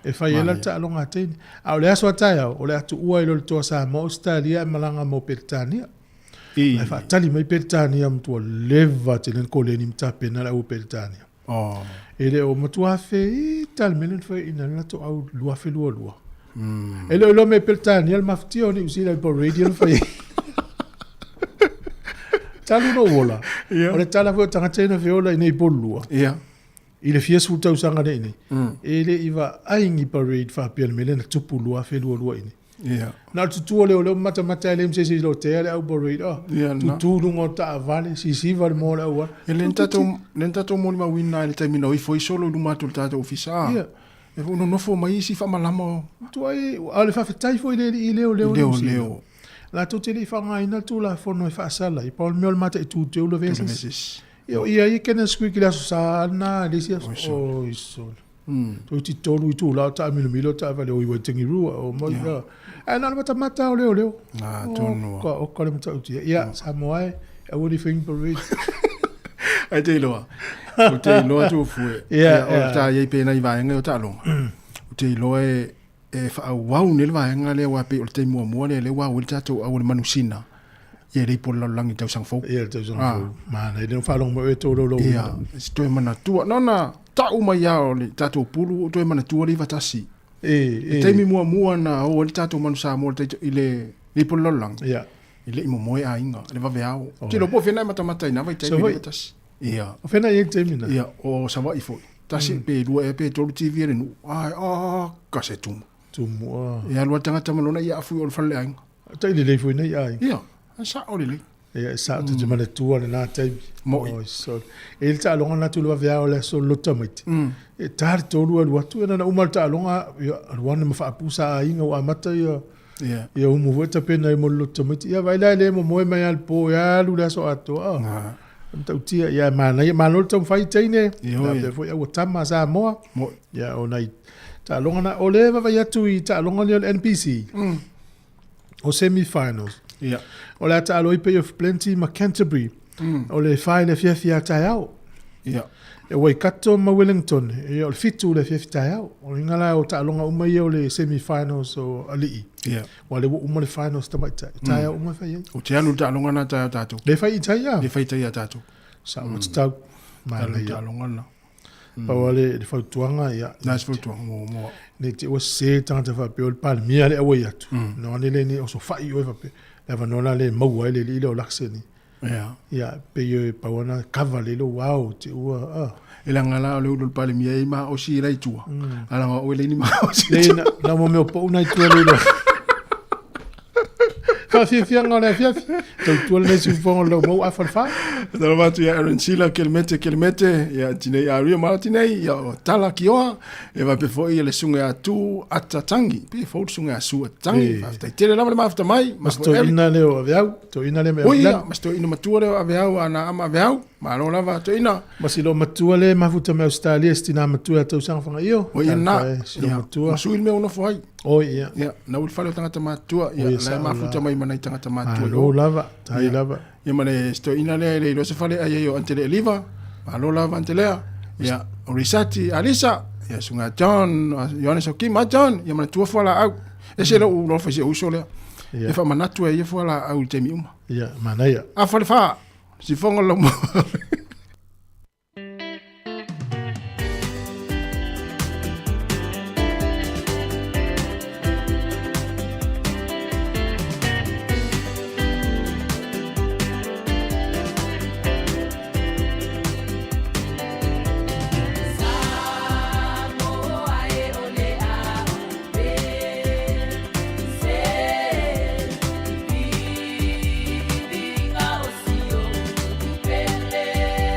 E fai ai la le taaloga a teine. A o le aso a taeao, o le a tuua ai loa le toa Samoa Australia e malaga mo Peretania. I. Ae faatali mai Peretania matua leva tele le koleni ma tapena le au o Peretania. Oh. E le o matua feita le mea lea na fai ina le latou au 2022. E le o iloa mai Peretania le mafatia o Niu Sila i parade ia na fai ai. Talu ona ou ola, Ia. o le tala foi o tagata ia na feola i nei Pololua, Ia. i le fia sefulu tausaga nei nei, e le i vaai ni parade faapea le mea lea na tupu 2022 i nei. Ia. Na o le tutu o leoleo ma matamata ai le ma se isi i lotea le au parade, oh, Ia, na. tutu i luga o taavale, sisiva le moa o le auala. E le tatou le tatou molimauina i le taimi na o ifo ai solo i luma atu o le tatou ofisa. Ia. E nonofo mai isi faamalama o Tuai, a o le faafetai foi i le alii leoleo o leo Niu Sila. leo. Latou te le i faaaogaina le Tulafono e faasala ai, pau o le mea o le mataitu teu lavea se isi. Isi. Ia, o ia ia Kenneth Squeak i le aso sa lena, i le isi aso. Oi sole. Toeitiiti tolu itula o taamilomilo o taavale o i Waitangi-rua o mai yeah. Ae na o le matamata o leoleo. Ah, tonu Oka, oka le matautia. Ia, Samoa e, aua ne i fai ni parade. Ai te iloa. O te iloa tu fue. Ia, O ia. ta iai pena i vaega o taaloga. O te iloa e e faaauau nei le vaega lea aua pei o le taimi muamua lea lea ua au ai le tatou au o le manusina. Ia e le i po le lalolagi i le tausaga fou. Ia, le tausaga fou. Manaia, lea na faalogo mai oe e tolaulauina. Ia, se toe manatua. Na ona tau mai lava o le tatou pulu ua toe manatua le 91. E, e. Le taimi muamua na o ai le tatou manu Samoa i le i po le lalolagi. Ia. E le i momoe aiga, le vaveao. Ou te iloa po o fea na e matamata i na vaitaimi Savaii. le 91. Ia. O fea na i ai le taimi na? Ia, o Savaii foi. Tasi pe lua ea pe tolu TV a le nuu. Ai, a, ka se tumu. Tumu, a. E alu a le tagata ma lona ia afu i o le fale le aiga. Tai lelei foi nei aiga. Ia, e sao lelei. Ia, e sao, te manatua lena taimi. Mo'i. Oi, sorry. E i le taaloga lena atu i le vaveao o le aso loto tamaiti. E ta le tolu alu atu, ia na uma le taaloga, ia, alu ane ma faapusa aiga ua amata ia, Ia. ia umu foi tapena ai mo le loto tamaiti. Ia, vaai la e le momoe mai lava le po, ia alu le aso atoa. Ah. E matautia, ia, e manaia, malo le taumafai teine. Ia, oi. Faapea foi au tama a Samoa. Mo'i. Ia, o nai taaloga na, o le vaavaai atu i taaloga lea o le NPC. O semi-finals. Ia. O le a taalo ai Bay of Plenty ma Canterbury. O le fa i le afiafi a taeao. Ia. E Waikato ma Wellington, ia o le fitu i le afiafi taeao. O le uiga la o taaloga uma ia o le semi-finals o alii. Ia. Ua lea ua uma le finals tamaitai. O taeao uma e fai ai. Ou te alu i le taaloga lena taeao tatou. Le fai i tai a? Le fai i tai a tatou. Sao tatau. Alu i le Manaia. taaloga lena. Pau lava le fautuaga, ia. Na se fautuaga mo mo. Ne i te i ua sese tagata faapea o le Palemia le auai atu. No ane le nei osofai oe faapea. Le avanoa la lea e maua ai le alii lea o Luxeny. Ia. Ia, pei e pau lava na cover lelei lou ao te ua, ah. E leaga la o le ulu o le Palemia e i maosi i la i tua. A leaga o oe e leai ni maosi i Leai, tua. na, na mo mea o pou na i tua le iloa. Faafiafiaga o le afiafi. Tautua lenei siufofoga o le laumau afa le fa. Talofa atu ia Aaron Sila, Kelemete, Kelemete, ia Tinei Aria, malo Tinei, ia o Tala Kioa, e faapea foi ia le susuga ia Tu Ata Tangi, pe fou le susuga ia Su Ata Tangi, E. faafetai tele lava le mafuta mai, Ma se toeaina lea o Aveau, toeaina lea mai Oi, ia, Auckland. ma se toeaina matua lea o Aveau, ana ama Aveau, malo lava toeaina. Ma si loo matua lea e mafuta mai Australia, si tinā matua ia tausaga fagaio. Oi, ia Talofa na, e, si loo ia, matua. ma sui le mea o nofo ai. Oi, ia. Ia, na uli fale o tagata matutua, ia, Oi, la e sao mafuta la. mai ma nai tagata matutua. Malo lava, tai Ia. lava. Ia ma le se toeaina lea e le iloa se fale ai ai o Antele Eliva, malo lava Antelea. Ia, o Risati, Alisa, ia susuga John, Ioane Saukima, John, ia manatua fualaau. Ese lou alofa i si ou uso lea. Ia. E faamanatu ai ia fualaau i le taimi uma. Ia, manaia. Afa le fa, sifoga o le laumua. Se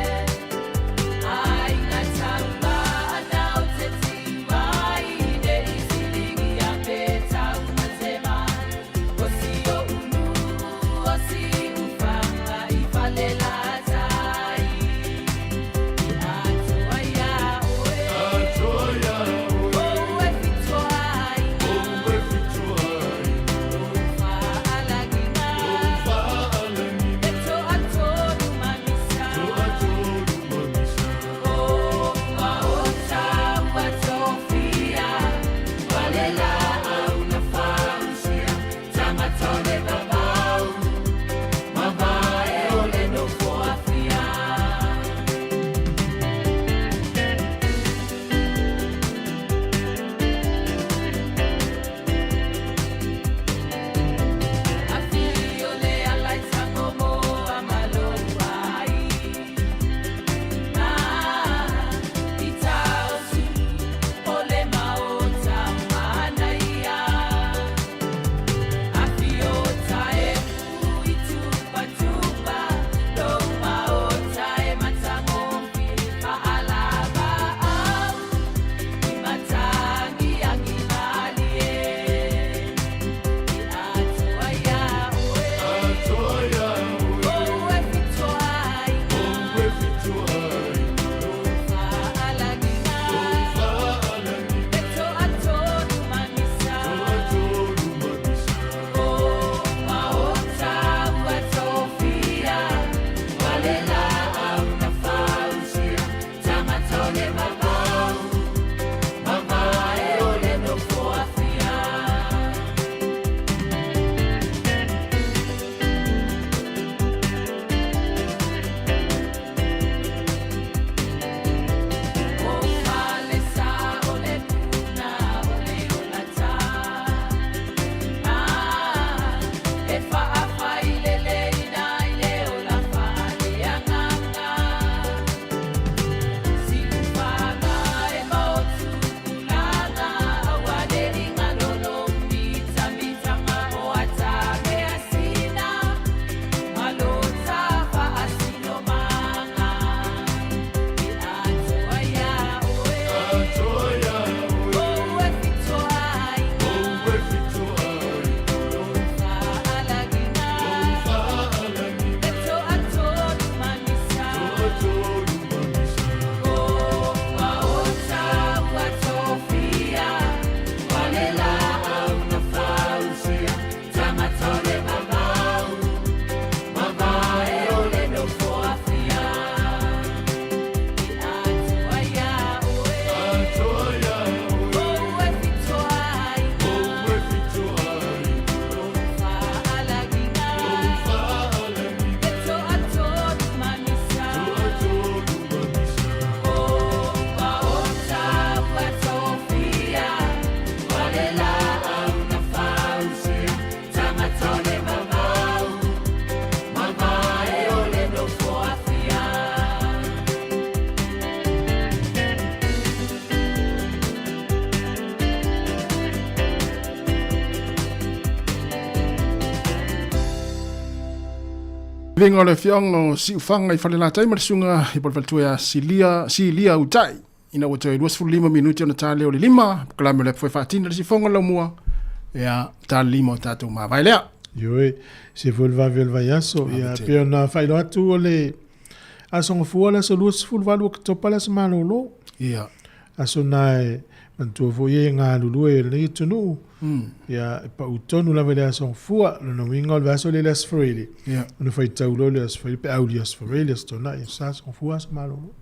Vega o le afioaga o Siufaga i Falelatai ma le susuga i Polefaletua ia Silia, Silia Utai. Ina ua toe 25 minute ona ta lea o le 5, polokalame o le apu faatina le sifoga o le laumua, ia ta le 5 o tatou mavae lea. Ioe, se foi le vave o le vaiaso, ia pei ona faailoa atu o le Aso Gafua le aso 28 Oketopa le aso malolo. Ia. Aso na e manatua foi e galulue e lenei atunuu. Ia, e pau tonu lava i le aso Gafua. Lona uiga o le vaiaso lea i le aso Faraile. Ia. Ona faitau loa le aso Faraile pe au i le aso Faraile, aso Toonai, aso Sa, aso Gafua, aso malolo.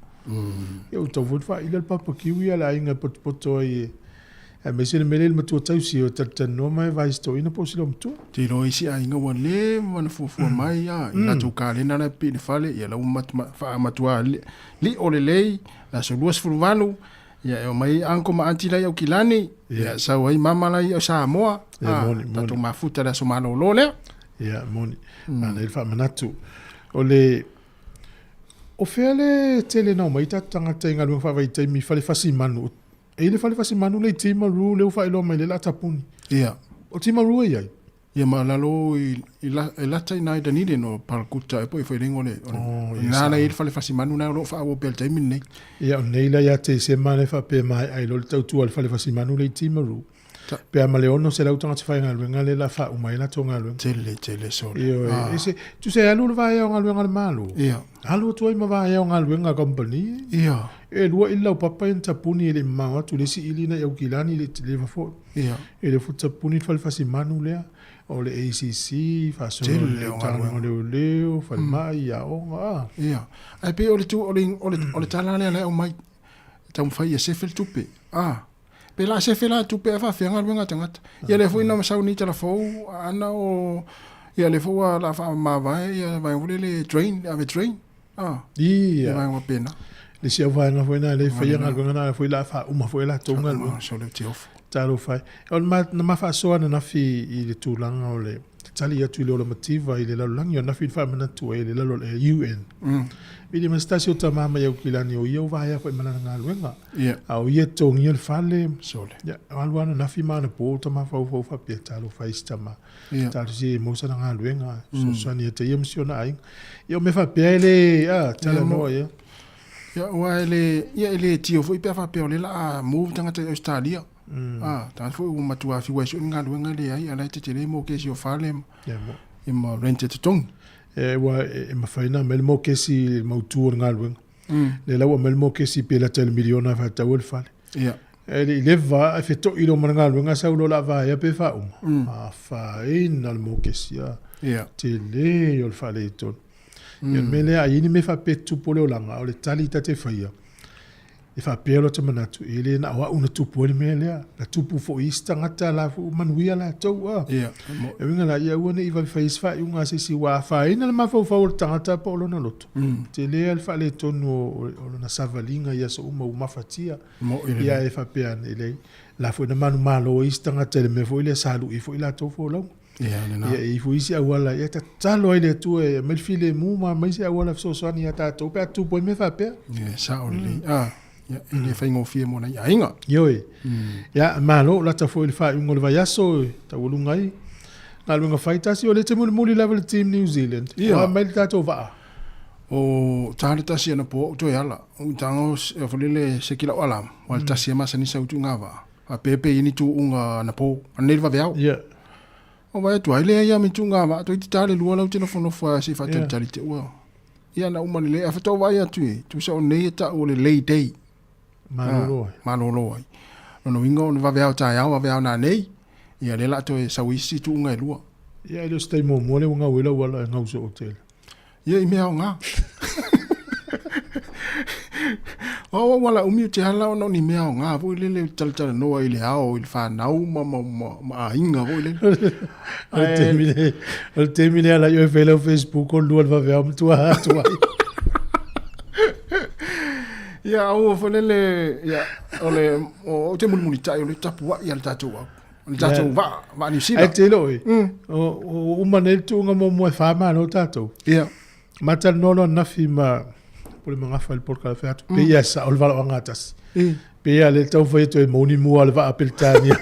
Ia ua tatau foi ona faaili le barbecue ia a le aiga e potopoto ai e aemaise le mea lea i le matua tausi e talatalanoa ma e vaai i si toeaina po o si loomatua. Ou te iloa isi aiga ua leva ona fuafua mai a i latou kalena la e pipii i le fale, ia la ua faamatua lio lelei le aso 28, ia e omai ai uncle ma aunty la i Aukilani, ia sau ai mama la i Samoa, a tatou mafuta i le aso malolo lea. Ia, moni. Manaia le faamanatu. O le O fea le tele na omai tatou tagata i galuega faavaitaimi i fale fasimanu? E i le fale fasimanu le i Timaru lea ua faailoa mai lea o le a tapuni. Ia. O Timaru e i ai? Ia ma lalo i, i, la, e lata i nā i Dunedin o Parakuta e po i whairengo o le, o le, Oh, yes, nā la i le fale fasimanu nā o lo o whaawau pea le taimi nei. Ia, o nei la ia Tesema le faapea mai ai lo le tautua le fale fasimanu le i Timaru. Pe a ma le 600 tagata faigaluega lea o le a faauma ai latou galuega. Tele, tele sole. Ioe, ah. E se, tusa e alu le vaea o galuega a le Malo. Ia. Alu atu ai ma vaea o galuega a kamupani. Ia. E lua ili laupapa ia na tapuni e le i mamao atu le isi ili na i Aukilani le leva foi. Ia. E le foi tapuni le fale fasimanu lea. O le ACC, faasolo le Matagaluega o Leoleo, falemai, mm. aoga. Ah. Ia. Ae pei o le, tu, o le, o le, o le tala lea la e aumai. Taumafai ia sefe le tupe. Ah. Pe la sefe la tupe ae faafefea galuega a tagata. Ia lea foi na sau nei tala fou ana o ia lea foi ua la faamavae ia vaega foi lele drain ave drain. Ah. Ia. Vaega faapena. Le isi au vaega foi na lea e faia galuega na foi la faauma foi latou galuega. Sole te ofo. Talofa e. O le ma, na ma faasoa ananafi i le tulaga o le tali atu i le ola mativa i le lalolagi, o ananafi na faamanatu ai e le lalo le UN. Vili ma se tasi o tama mai Aukilani o ia ua vaea foi ma lana galuega. Yeah. A o ia e totogia le fale. Sole. Ia, alu ananafi ma anapo o tama faufau faapea talofa e isi tama. Yeah. Talosia ia maua sana galuega, fesoasoani ia te ia ma si ona aiga. Ia o mea faapea e le, a, talanoa ia. Ia, aua e le, ia e le tio foi pe a faapea o lea o le a move tagata i Ausetalia. Mm. Ah, tagata foi ua matua fiu ai sue ni galuega e leai, a o la e tetele mokesi o fale ma, Ia, mo. ia ma rent e totogi. E, ua e, e mafai ona aumai le mokesi i le mautu o le galuega. Mm. Lea la ua aumai le mokesi pe lata i le miliona e faatau ai le fale. Ia. E le i leva ae feto'i loa ma le galuega sau loa o le a vaea pe faauma. Mm. Afaina le mokesi a. Ia. Tele o le faaletonu. Mm. Ia, o le mea lea, a i ai ni mea faapea e tutupu o le olaga, o le tali ta te faia, e faapea lota manatu, e le na o au na tupu ai le mea lea, na tupu foi i isi tagata la foi ua manuia latou. A. Yeah. E uiga la, ia aua ne i vave fai ai se faaiuga a se isi, ua afaina le mafaufau o le tagata po o lona loto. Tele lava le faaletonu o, o lona savaliga i aso uma ua mafatia. Ia e faapea ane, e leai, la foi na manumalo ai isi tagata i le mea foi lea sa lui foi latou folauga. Ia, lena. Ia, e i ai foi isi auala, ia tatalo ai le Atua e aumai le filemu ma aumai se auala fesoasoani ia tatou pe a tupu ai mea faapea. Ia, e sao lelei. Ah, ia, e le faigofie mo nai aiga. Ioe. Ia, malo, lata foi i le faaiuga o le vaiaso e taualuga ai galuega fai. Tasi, o lea e te mulimuli lava i le Team New Zealand. Ia. O a mai le tatou vaa? O ta le tasi anapo ou toe ala. Ou tago foi lele seki lau alarm. Ua le tasi e masani sau tuuga vaa. Faapea pe i ai ni tuuga anapo, anei le vaveao. Ia. O vaai atu ai, leai lava ma ni tuuga vaa, toeitiiti lava le lua la ou te nofonofo lava se i faatalitali te ua. Ia na uma lelei, ae faatoa ou vaai atu e, tusa o nei e tau o le lay day. Malolo ai. Malolo ai. Lona uiga o le vaveao taeao, vaveao nanei, ia lea o le a toe sau ai isi tuuga e lua. Ia e le o se taimi muamua lea ua gau ai lau ala e gau soo tele. Ia i mea aoga. O au auala umi ou te ala ona o ni mea aoga foi lele ou te talatalanoa i le ao i le fanau ma, ma, ma, ma aiga foi lele. O le taimi le, o le taimi le ala i oe fai lau Facebook o lua le vaveao matua atu ai. Ia, aua foi lele, ia, o le, o, ou te mulimulitai o le tapuai a le tatou au. O le tatou vaa, vaa Niu Sila. Ae te iloa oe, ua uma nei le tuuga muamua e fa malo tatou. Ia. Ma talanoa loa ananafi ma Pule Magafa i le polokalame fai atu, pei lava e sao le valaoaga a tasi. Pei lava o lea e taumafai atu e maua ni mua o le vaa Peretania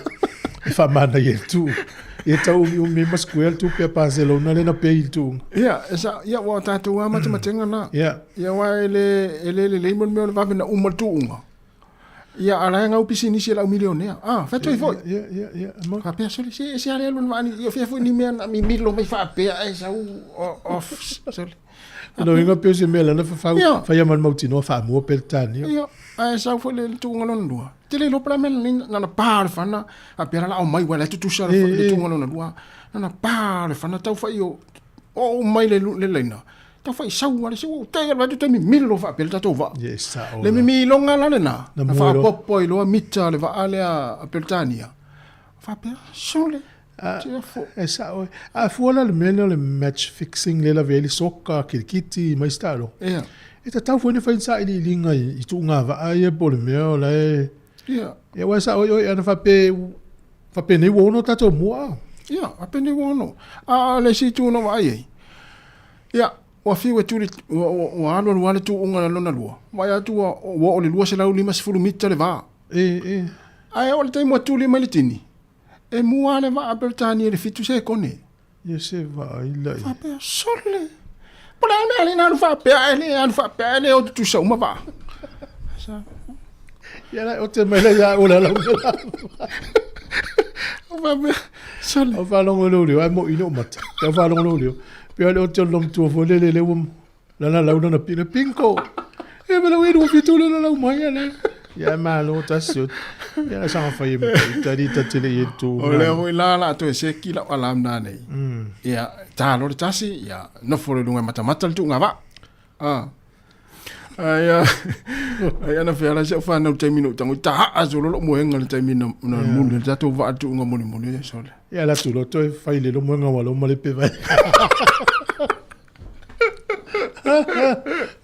e faamanaia i le tuu. Ia tau umiumi ai ma square le tupe a Barcelona lea na pay i le tuuga. Ia, e sao, ia ua tatou lava matematega na. Ia. Ia aua e le, e le lelei mo le mea o le vave na uma le tuuga. Ia, a o la e gau pisinisi e le au milionea. Ah, fai atu ai foi. Ia, ia, ia, ia. Faapea, sole, se ese lava le alu o le vaa ni, ia o fea foi ni mea na mimilo mai faapea ae sau off, sole. Lona uiga pei o se mea lana fafau, faia ma le mautinoa faamua Peretania. Ia, ae sau foi le tuuga lona lua. Te le iloa po o le a mea lenei, na ona pa o le fana, faapea la o la ao mai, ua la e tutusa le tuuga lona lua. Na ona pa o le fana tau fai o oo mai le laina, tau fai sau lava le isi, ua te alu atu toe mimilo faapea le tatou vaa. Ia e sao. Le mimiloga la lena, na faaopoopo ai loa mita o le vaa lea a Peretania. Faapea, sole, E sao e. A fua la le mea lea o le match fixing lea e lavea ai le soka, kirikiti ma isi taaloga. Ia. E tatau foi ona fai ni sailiiliga i tuuga vaa ia po o le mea o la e... Ia. Ia aua e sao ai oe ana faapea faapenei ua ono tatou mua. Ia, faapenei ua ono. A o le isi itu na vaai ai, ia, ua fiu e tuli, ua alualu lava le tuuga lona lua, vaai atu ua oo i le 250 mita le va. E, e. Ae oo i le taimi ua tuli mai le tini, E mua le vaa Peretania i le 7 sekone. Ia se vaai la i. Faapea, sole! Po o le a le mea lea na alu faapea ae le alu faapea ae le o tutusa uma vaa. Sa. Ia la ote mai la ia o la la la. O faapea, sole. O faalogo le leo ai mo ino mata. Te faalogo le leo. Pe le ote lo matua foi le le le ua Lana lau lana pina pinko. E me lau e 27 le lau mai ale. Ia malo tasi o. Ia la sanga fai e tari ta tele i tu. O lea foi la la toe seki lau alarm na nei. Ia ta lo le tasi ia nofo le lunga matamata le tuuga vaa. Ah. Ai ai ana fea la se whanau taimi no tango ta haa so lolo moenga le taimi na na muli le tatou vaa tuuga moli moli e sole. Ia la tu loto e fai le lo moenga wa lo male pe vai.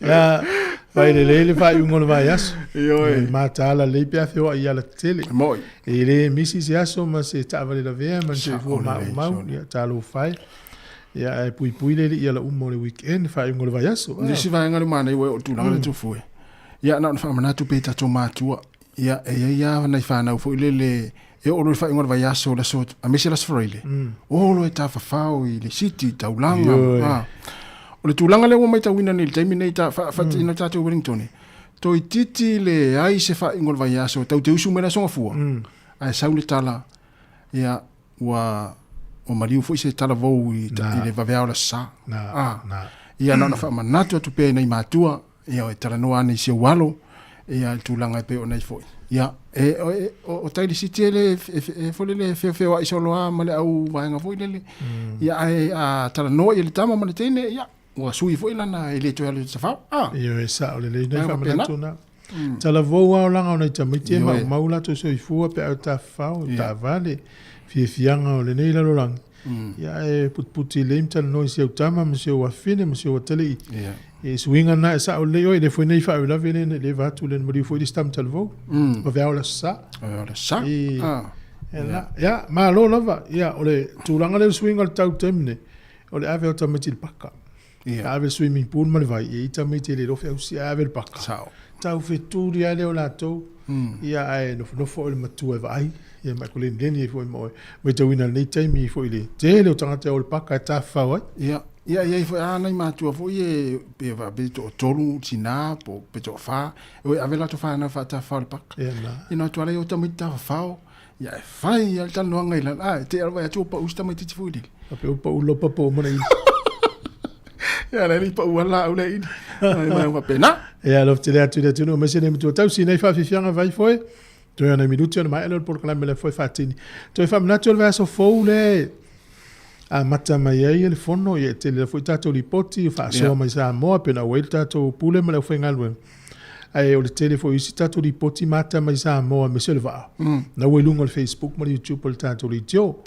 Ia, fai lelei le faaiuga o le vaiaso. Ioe. Mataala lelei pe a feoai i alatetele. Moi. E le misi se aso ma se taavale lavea ma le soifua maumau. Ia, talofa e. Ia, ae puipui le alii ala uma o le weekend, faaiuga o le vaiaso. Le isi vaega le manaia ua oo i le tulaga lea Tufue. Ia, na ona faamanatu pea i tatou matua. Ia, e i ai lava nai fanau foi lele e oo loa i le faaiuga o le vaiaso, le aso, aemaise le Aso Faraile, o loa e tafafao i le city, taulaga. Ioe. O le tulaga lea ua matauina nei i le taimi nei, ta, fa, fa, mm. tatou Wellington, toeitiiti leai se faaiuga o le vaiaso, tau te usu mai le Aso Gafua, ae sau le tala, ia, ua, ua maliu foi se talavou i, i le vaveao o le Aso Sa. Na, na. Ia, na ona faamanatu atu pea i nai matua, Ia, e talanoa ane i si ou alo, ia, i le tulaga e pei ona i ai foi. Ia, e, o, e, o, o tai le city e le, e, e foi lele e feofeoai solo lava ma le au vaega foi lele. Ia, ae a talanoa ia le tama ma le teine, ia, ua sui foi lana e le toe alu i le tafao. Ah. Ioe, e sao lelei nai Vaega faapena. faamanatu na. Talavou lava olaga o nai tamaiti e maumau latou soifua pe a o tafafao, taavale, fiafiaga o lenei lalolagi. Ia ae putiputi lelei ma talanoa i si au tama ma si ou afafine ma si ou atalii. E suiga na e sao lelei oe, e le foi nei faalavelave lea na leva atu lea na maliu foi le isi tama talavou. Vaveao le Aso Sa. Vaveao le Aso Sa. E, la, ia, malo lava. Ia, o le tulaga lea o le suiga o le tau i le taimi nei, o le ave o tamaiti i le paka. Ia. Ave le swimming pool ma le vai, e i ai tamaiti e le iloa feausi, ae ave le paka. Sao. Tau fetuli lava lea o latou, ia ae nofonofo oe le matua e vaai, ia ma e kulenileni ai foi ma oe. Matauina i lenei taimi foi i le tele o tagata e o i le paka e tafafao ai. Ia, ia e i ai foi lava nai matua foi e pe faapea e toatolu tina po pe toafa, e o e ave latou fanau faatafafao i le paka. Ia na. Ia na o atu lava lea o tamaiti tafafao, Ia e fai lava le talanoaga i lalo, a, e te i vaai atu ua pau si tamaitiiti foi lele. Faapea ua pau lopa po o mana ili. Ia, la e le i pau lava laau lea ili. Ai, mai faapena. Ia, alofa tele atu i le atunuu aemaise nei matua tausi nei faafiafiaga vai foe. Toe ana minuti ona maea lea o le polokalame lea foe faatini. Toe faamanatu o le vaiaso fou le amata mai ai le fono, ia e tele lava foi tatou lipoti o faasoa mai Samoa pe na ua ai le tatou pule ma le aufaigaluega. Ae o le tele foi o isi tatou lipoti ma ata mai Samoa aemaise o le vaa, na ua i luga o le Facebook ma le YouTube o le tatou leitio.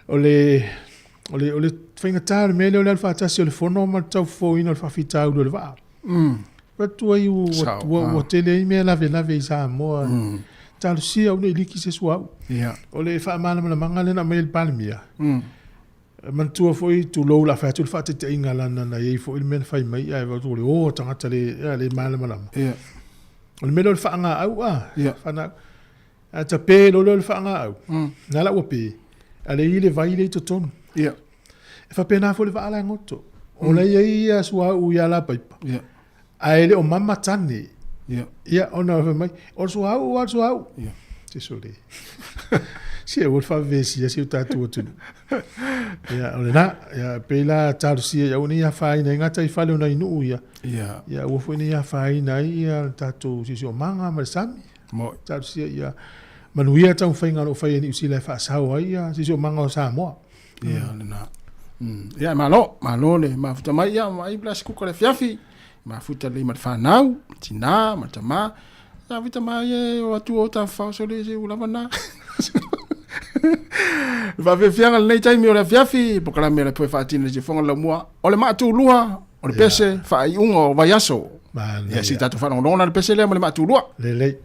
O le, o le, o le faigata o le mea lea o le alu faatasi o le fono ma le tau fofoina o le faafitauli o le vaa. Atu ai ua, ua, ua tele ai mea lavelave i Samoa. Talosia au nei liki se suauu. O le faamalamalamaga lea na aumai e le Palemia, Manatua foi, tulou, o le a fai atu le faataitaiga lana na i ai foi le mea na fai mai ae vaai atu o le o a tagata le, ia, le malamalama. Ia. O le mea lea o le faagaau, a, Ia. faagaau. A ta pe loa lea o le faagaau, na la ua pe. A lea e i ai le vai lea i totonu. Ia. E faapena foi le vaa la e goto. O la e i ai ia suauu i Alapaipa. Ia. Ae le o mama tane. Ia. Ia, ona fai mai, o le suauu lava le suauu. Ia. Se sole. Se ua faavevesia si o tatou atunuu. Ia, o lena, ia, pei la talosia ia aua ne i afaina ai gataifale o nai nuu ia. Ia. Ia aua foi ne i afaina ai ia le tatou siosiomaga ma le sami. Moi. Talosia ia manuia taumafaiga o lo o fai e Niu Sila e faasao ai ia siosiomaga o Samoa. Ia, lena. Ia, malo, malo le mafuta mai, ia, mai blasi kuka le fiafi. Mafuta lelei ma le fanau, tinā ma le tamā. Ia vita mai e o atu o tafafao sole se ua lava na. Le faafiafiaga lenei taimi o le afiafi, polokalame a le poe faatino i le siufofoga o le laumua, o le maatulua o le pese faaiuga o vaiaso. Ia se i tatou faalogologo le pese lea ma le maatulua. Lelei.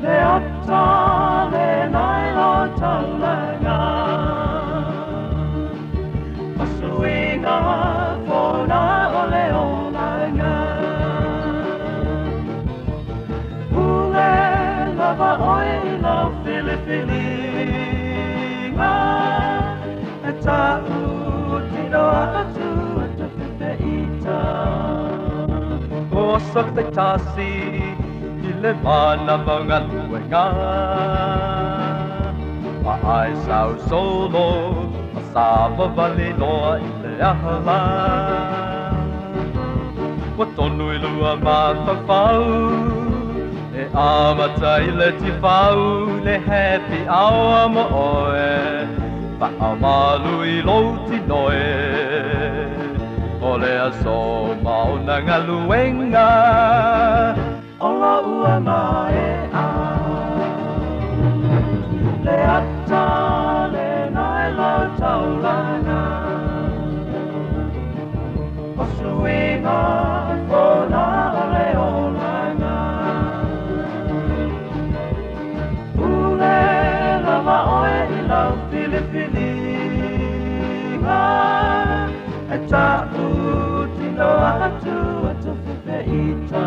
Le ata le nai lo taulaga O suiga fona o le olaga Pule lava oe i lau filifiliga E ta'u tino atu e te fefeita O aso taitasi i le manava o galuega Ma ai sau solo ma savavali loa i le aha lā Ua tonu i lua mafaufau e amata i le tifau le happy hour mo oe Faamalu i lou tino e O le aso ma ona galuega O lou ua mae'a Le ata lena i lau taulaga O suiga fona o le olaga Pule lava oe i lau filifiliga E ta'u tino atu e te fefeita.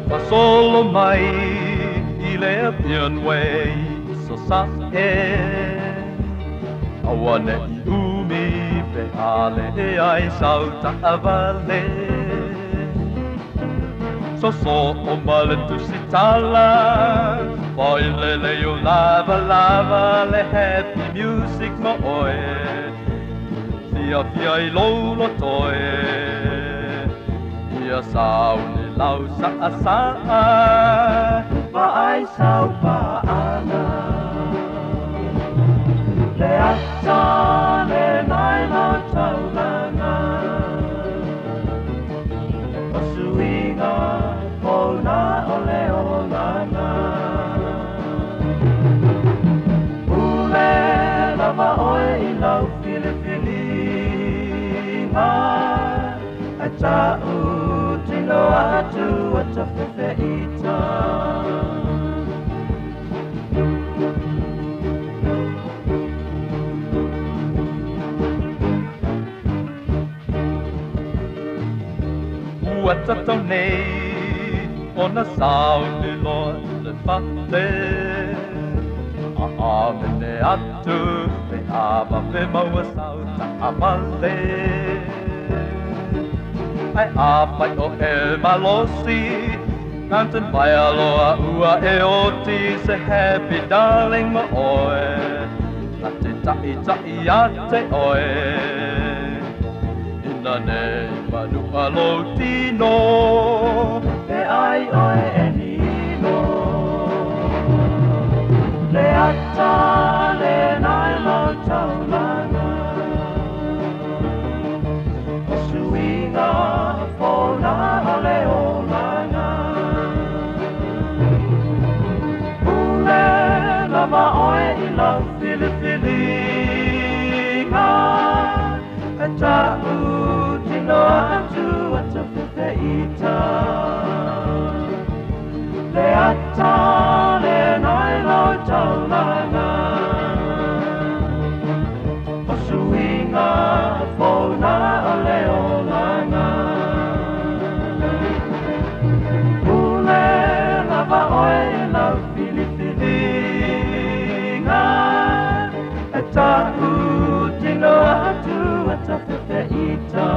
Faasolo mai i le Appian Way i Sasae Aua ne i umi pe a leai sau taavale Soso ma le tusitala Failele i lavalava le happy music mo oe Fiafia i lou loto e Ia sauni lau saasaa Vaai sau paaga Le ata lena i lau taulaga O suiga fona o le olaga Pule lava oe i lau filifiliga E ta'u tino atu e te fefeita. Ua tatau nei ona sauni loa i le fale A amene atu pe a vave maua sau taavale Ae afai o e malosi Mountain Vaialoa ua e oti se happy darling mo oe Na te taʻitaʻi ia te oe Ina nei manua lou tino Pe ai oe e nino Le ata lena i lau taulaga O suiga fona o le olaga. ita Le ata le nai lo taulaga O suiga fou na o le olaga Pule lava oe i lau filifiliga E ta'utino atu e tafefeʻita.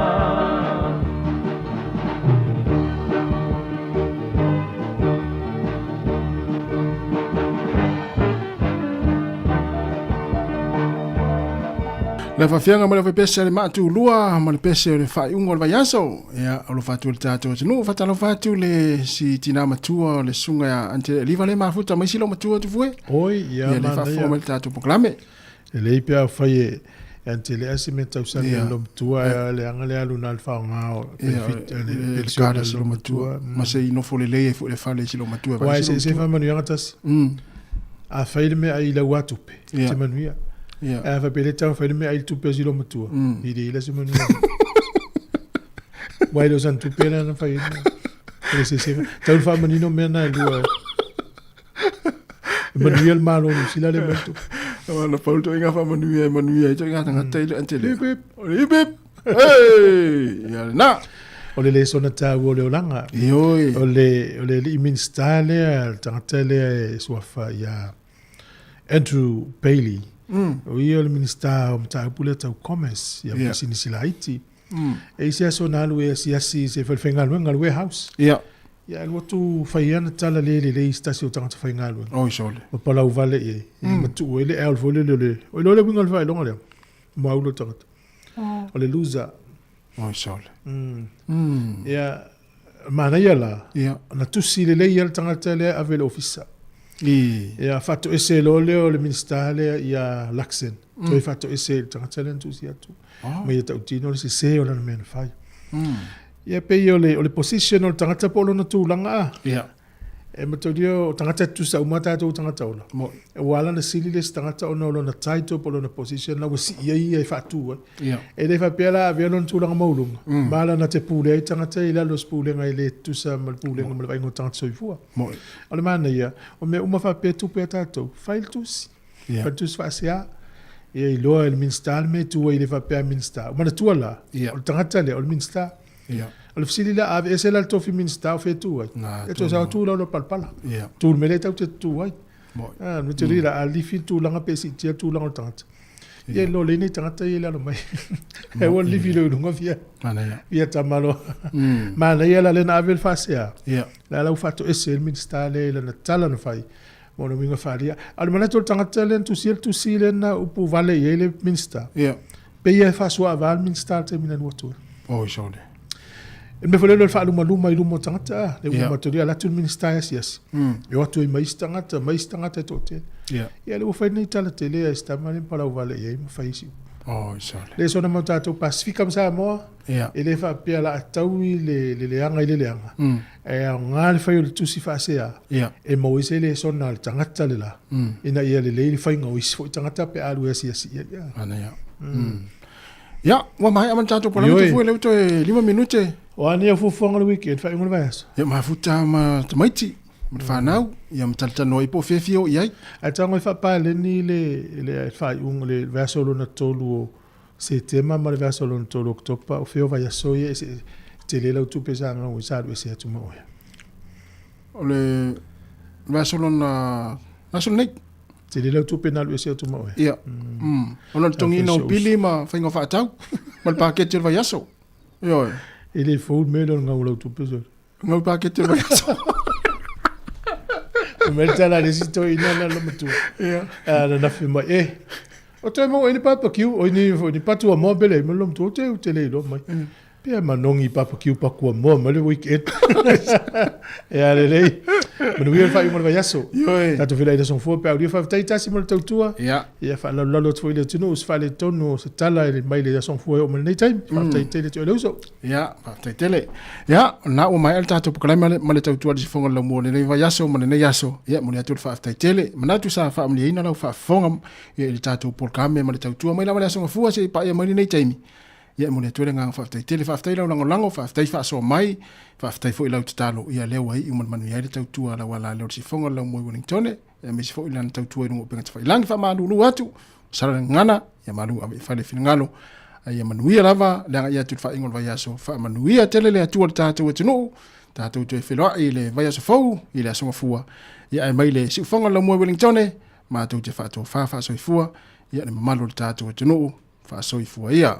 Le faafiaga ma le faipese a le maatulua ma le pese o le faaiuga o le vaiaso. Ia, o lo faatu le tatou atunuu, faatalofa atu le si tinā matua o le susuga ia Ante Eliva le mafuta mai silo matua tufue. Oi, ia, Ia le manaia. faafofoga mai le tatou polokalame. Lelei pe afai e antele se mea tausami Ia. a le matua ae leaga le alu na le faaaoga o Ia, benefit le le pension card a a le silo matua. matua. Ma se i nofo lelei ai foi le fale i silo matua. Aua e se faamanuiaga tasi. A fai le mea ai i lau atupe, Ia. te manuia. Ia. Ae a faapea le taumafai le mea ai i le tupe a si matua, i le ila se manuia. Aua e le o sana tupe lea na fai ai le mea. O le eseesega. Tau le faamanino mea na e lua. E manuia le Malo o Niu Sila le mai le tupe. Na pau le toaiga faamanuia e manuia ai toaiga tagata i le antele. Hip hip. O le hip hip. Hey! Ia lena. O le lesona taua o le olaga. Ioe. O le, o le alii Minisita lea, le tagata lea e suafa ia Andrew Bailey. O ia o le Minisita o mataupu lea tau Commerce, ia pisinisi laiti. E i se aso na alu e asiasi i se falefaigaluega, le warehouse. Ia. Ia alu atu fai ana tala le lelei i se tasi o tagata faigaluega. Oi sole. Ma palau vale i ai. Mm. Matuu ai le al foi lele o le... O iloa le uiga o le faailoga lea. Muaulu o le tagata. O le loser. Oi sole. Mm. Ia, manaia la. Ia. Na tusi lelei ia le tagata lea ave i le ofisa. I. Ia, faatoese loa lea o le Minisita lea ia Luxon. Toe faatoese i le tagata lea na tusi atu. Oh. Ma ia tautino le sese o lana mea na fai. Mm. Ia pei o le, o le position o le tagata po o lona tulaga a. Ia. E mataulia o tagata e tutusa uma tatou tagata ola. Moi. Ua ala ona sili le isi tagata ona o lona title po o lona position la ua sii ai ia e faatu ai. Ia. E le faapea la avea lona tulaga maualuga, ma ala na te pule ai tagata i lalo o se pulega e le tutusa ma le pulega ma le vaaiga o tagata soifua. Moi. O le manaia, o mea uma faapea tupe a tatou, fai le tusi. Ia. Fai le tusi faasea. Ia iloa e le Minisita le mea e tu ai i le faapea a Minisita. Manatua la, Ia. o le tagata lea o le Minisita. Ia. O le fesili la, a aveese la le tofi Minisita o fea e tu ai? Na, E toe sao tu lau palapala. Ia. Tu le mea lea e tatou te tu ai. Moi. Ah, me te rira, a lifi le tulaga pe siitia le tulaga o le tagata. Ia lo le nei tagata ia i lalo mai. E ua lifi le uluga fia. Manaia. Fia tamaloa. Manaia la le na ave le faasea. Ia. La la ua faatoese ai le Minisita lea i lana tala na fai. Ma ona uiga faaalia. A o le manatu o le tagata lea na tusia le tusi lea na upu vale i ai le Minisita. Ia. Pei ia e faasoaava le Minisita i le taimi na alu atu ai. Oi sole. E mea foi lea o le faalumaluma i luma o tagata, a, le Ia. ua matolia, alu atu le Minisita e asiasi. E o atu ai ma isi tagata, ma isi tagata e toatele. Ia. Ia, lea ua fai lenei tala tele a si tama lea ma palau vale i ai ma fai isi upu. Oi sole. Le sona mau tatou Pasifika ma Samoa, Ia. e le faapea la taui le, le leaga i le leaga. E aoga le fai o le tusi faasea, Ia. e maua ai se lesona a le tagata le la, ina ia lelei le faiga o isi foi tagata pe a alu e asiasi i ai. Ia. Manaia. Ia, ua maea ma le tatou polame Ioe. tufue lea ua toe 5 minute. O a nei au fuafuaga o le weekend, faaiuga o le vaiaso? Ia mafuta ma tamaiti ma le fanau, ia ma talatalanoa ai po o fea e fia o i ai. Ae tago e faapaleni le, le faaiuga, le vaiaso lona tolu o Setema ma le vaiaso lona tolu o Oketopa, o fea o vaiaso ia e se tele lau tupe sa gau ai, sa alu ese atu ma oe. O le vaiaso lona aso lenei. Tele lau tupe na alu ese atu ma oe. Ia. Ona o le togiina o pili ma faiga faatau ma le paketi o le vaiaso. Ioe. E le fou le mea lea o le gau o lau tupe sole. Gau le paketi o le vaiaso. O mea le tala a le isi toeaina na lamatua. Ia. A na nafi mai, e, o toe maua ai ni barbecue, oi ni, ni patu amoa pele ai ma le lamatua, o te u te le iloa mai. Pea manogi barbecue paku amoa ma le weekend. E a lelei. Manuia le faaiuga o le vaiaso. Ioe. Tatou feiloai i le aso gafua pe aulia faafetai tasi mo le tautua. Ia. Ia faalalolalo atu foi i le atunuu se faaletonu o se tala i le mai le aso gafua e oo mai lenei taimi. Faafetai tele te oe le uso. Ia, faafetai tele. Ia, o lena ua maea le tatou polokalame ma le tautua i le sifoga o le laumua o lenei vaiaso ma lenei aso. Ia, momoli atu le faafetai tele. Manatu sa faamalieina lau faafofoga ia i le tatou polokalame ma le tautua mai lava le aso gafua seia paia mai lenei taimi. Ia e momoli atu ai le agaga faafetai tele. Faafetai lau lagolago, faafetai faasoa mai, faafetai foi lau tatalo, ia lea ua iu ma le manuia ai le tautua a lau ala lea o le sifoga o le laumua i Wellingtone, aemaise foi lana tautua i luga o upega tafailagi. Faamalulu atu, sala le gagana, ia malu ave i fale finagalo, a ia manuia lava le agai atu i le faaiuga o le vaiaso. Faamanuia tele le Atua i le tatou atunuu, tatou toe feiloai i le vaiaso fou i le Aso Gafua, ia ae mai le siufoga o le laumua i Wellingtone, matou te faatofa faasoifua, ia le mamalu o le tatou atunuu, faasoifua ia.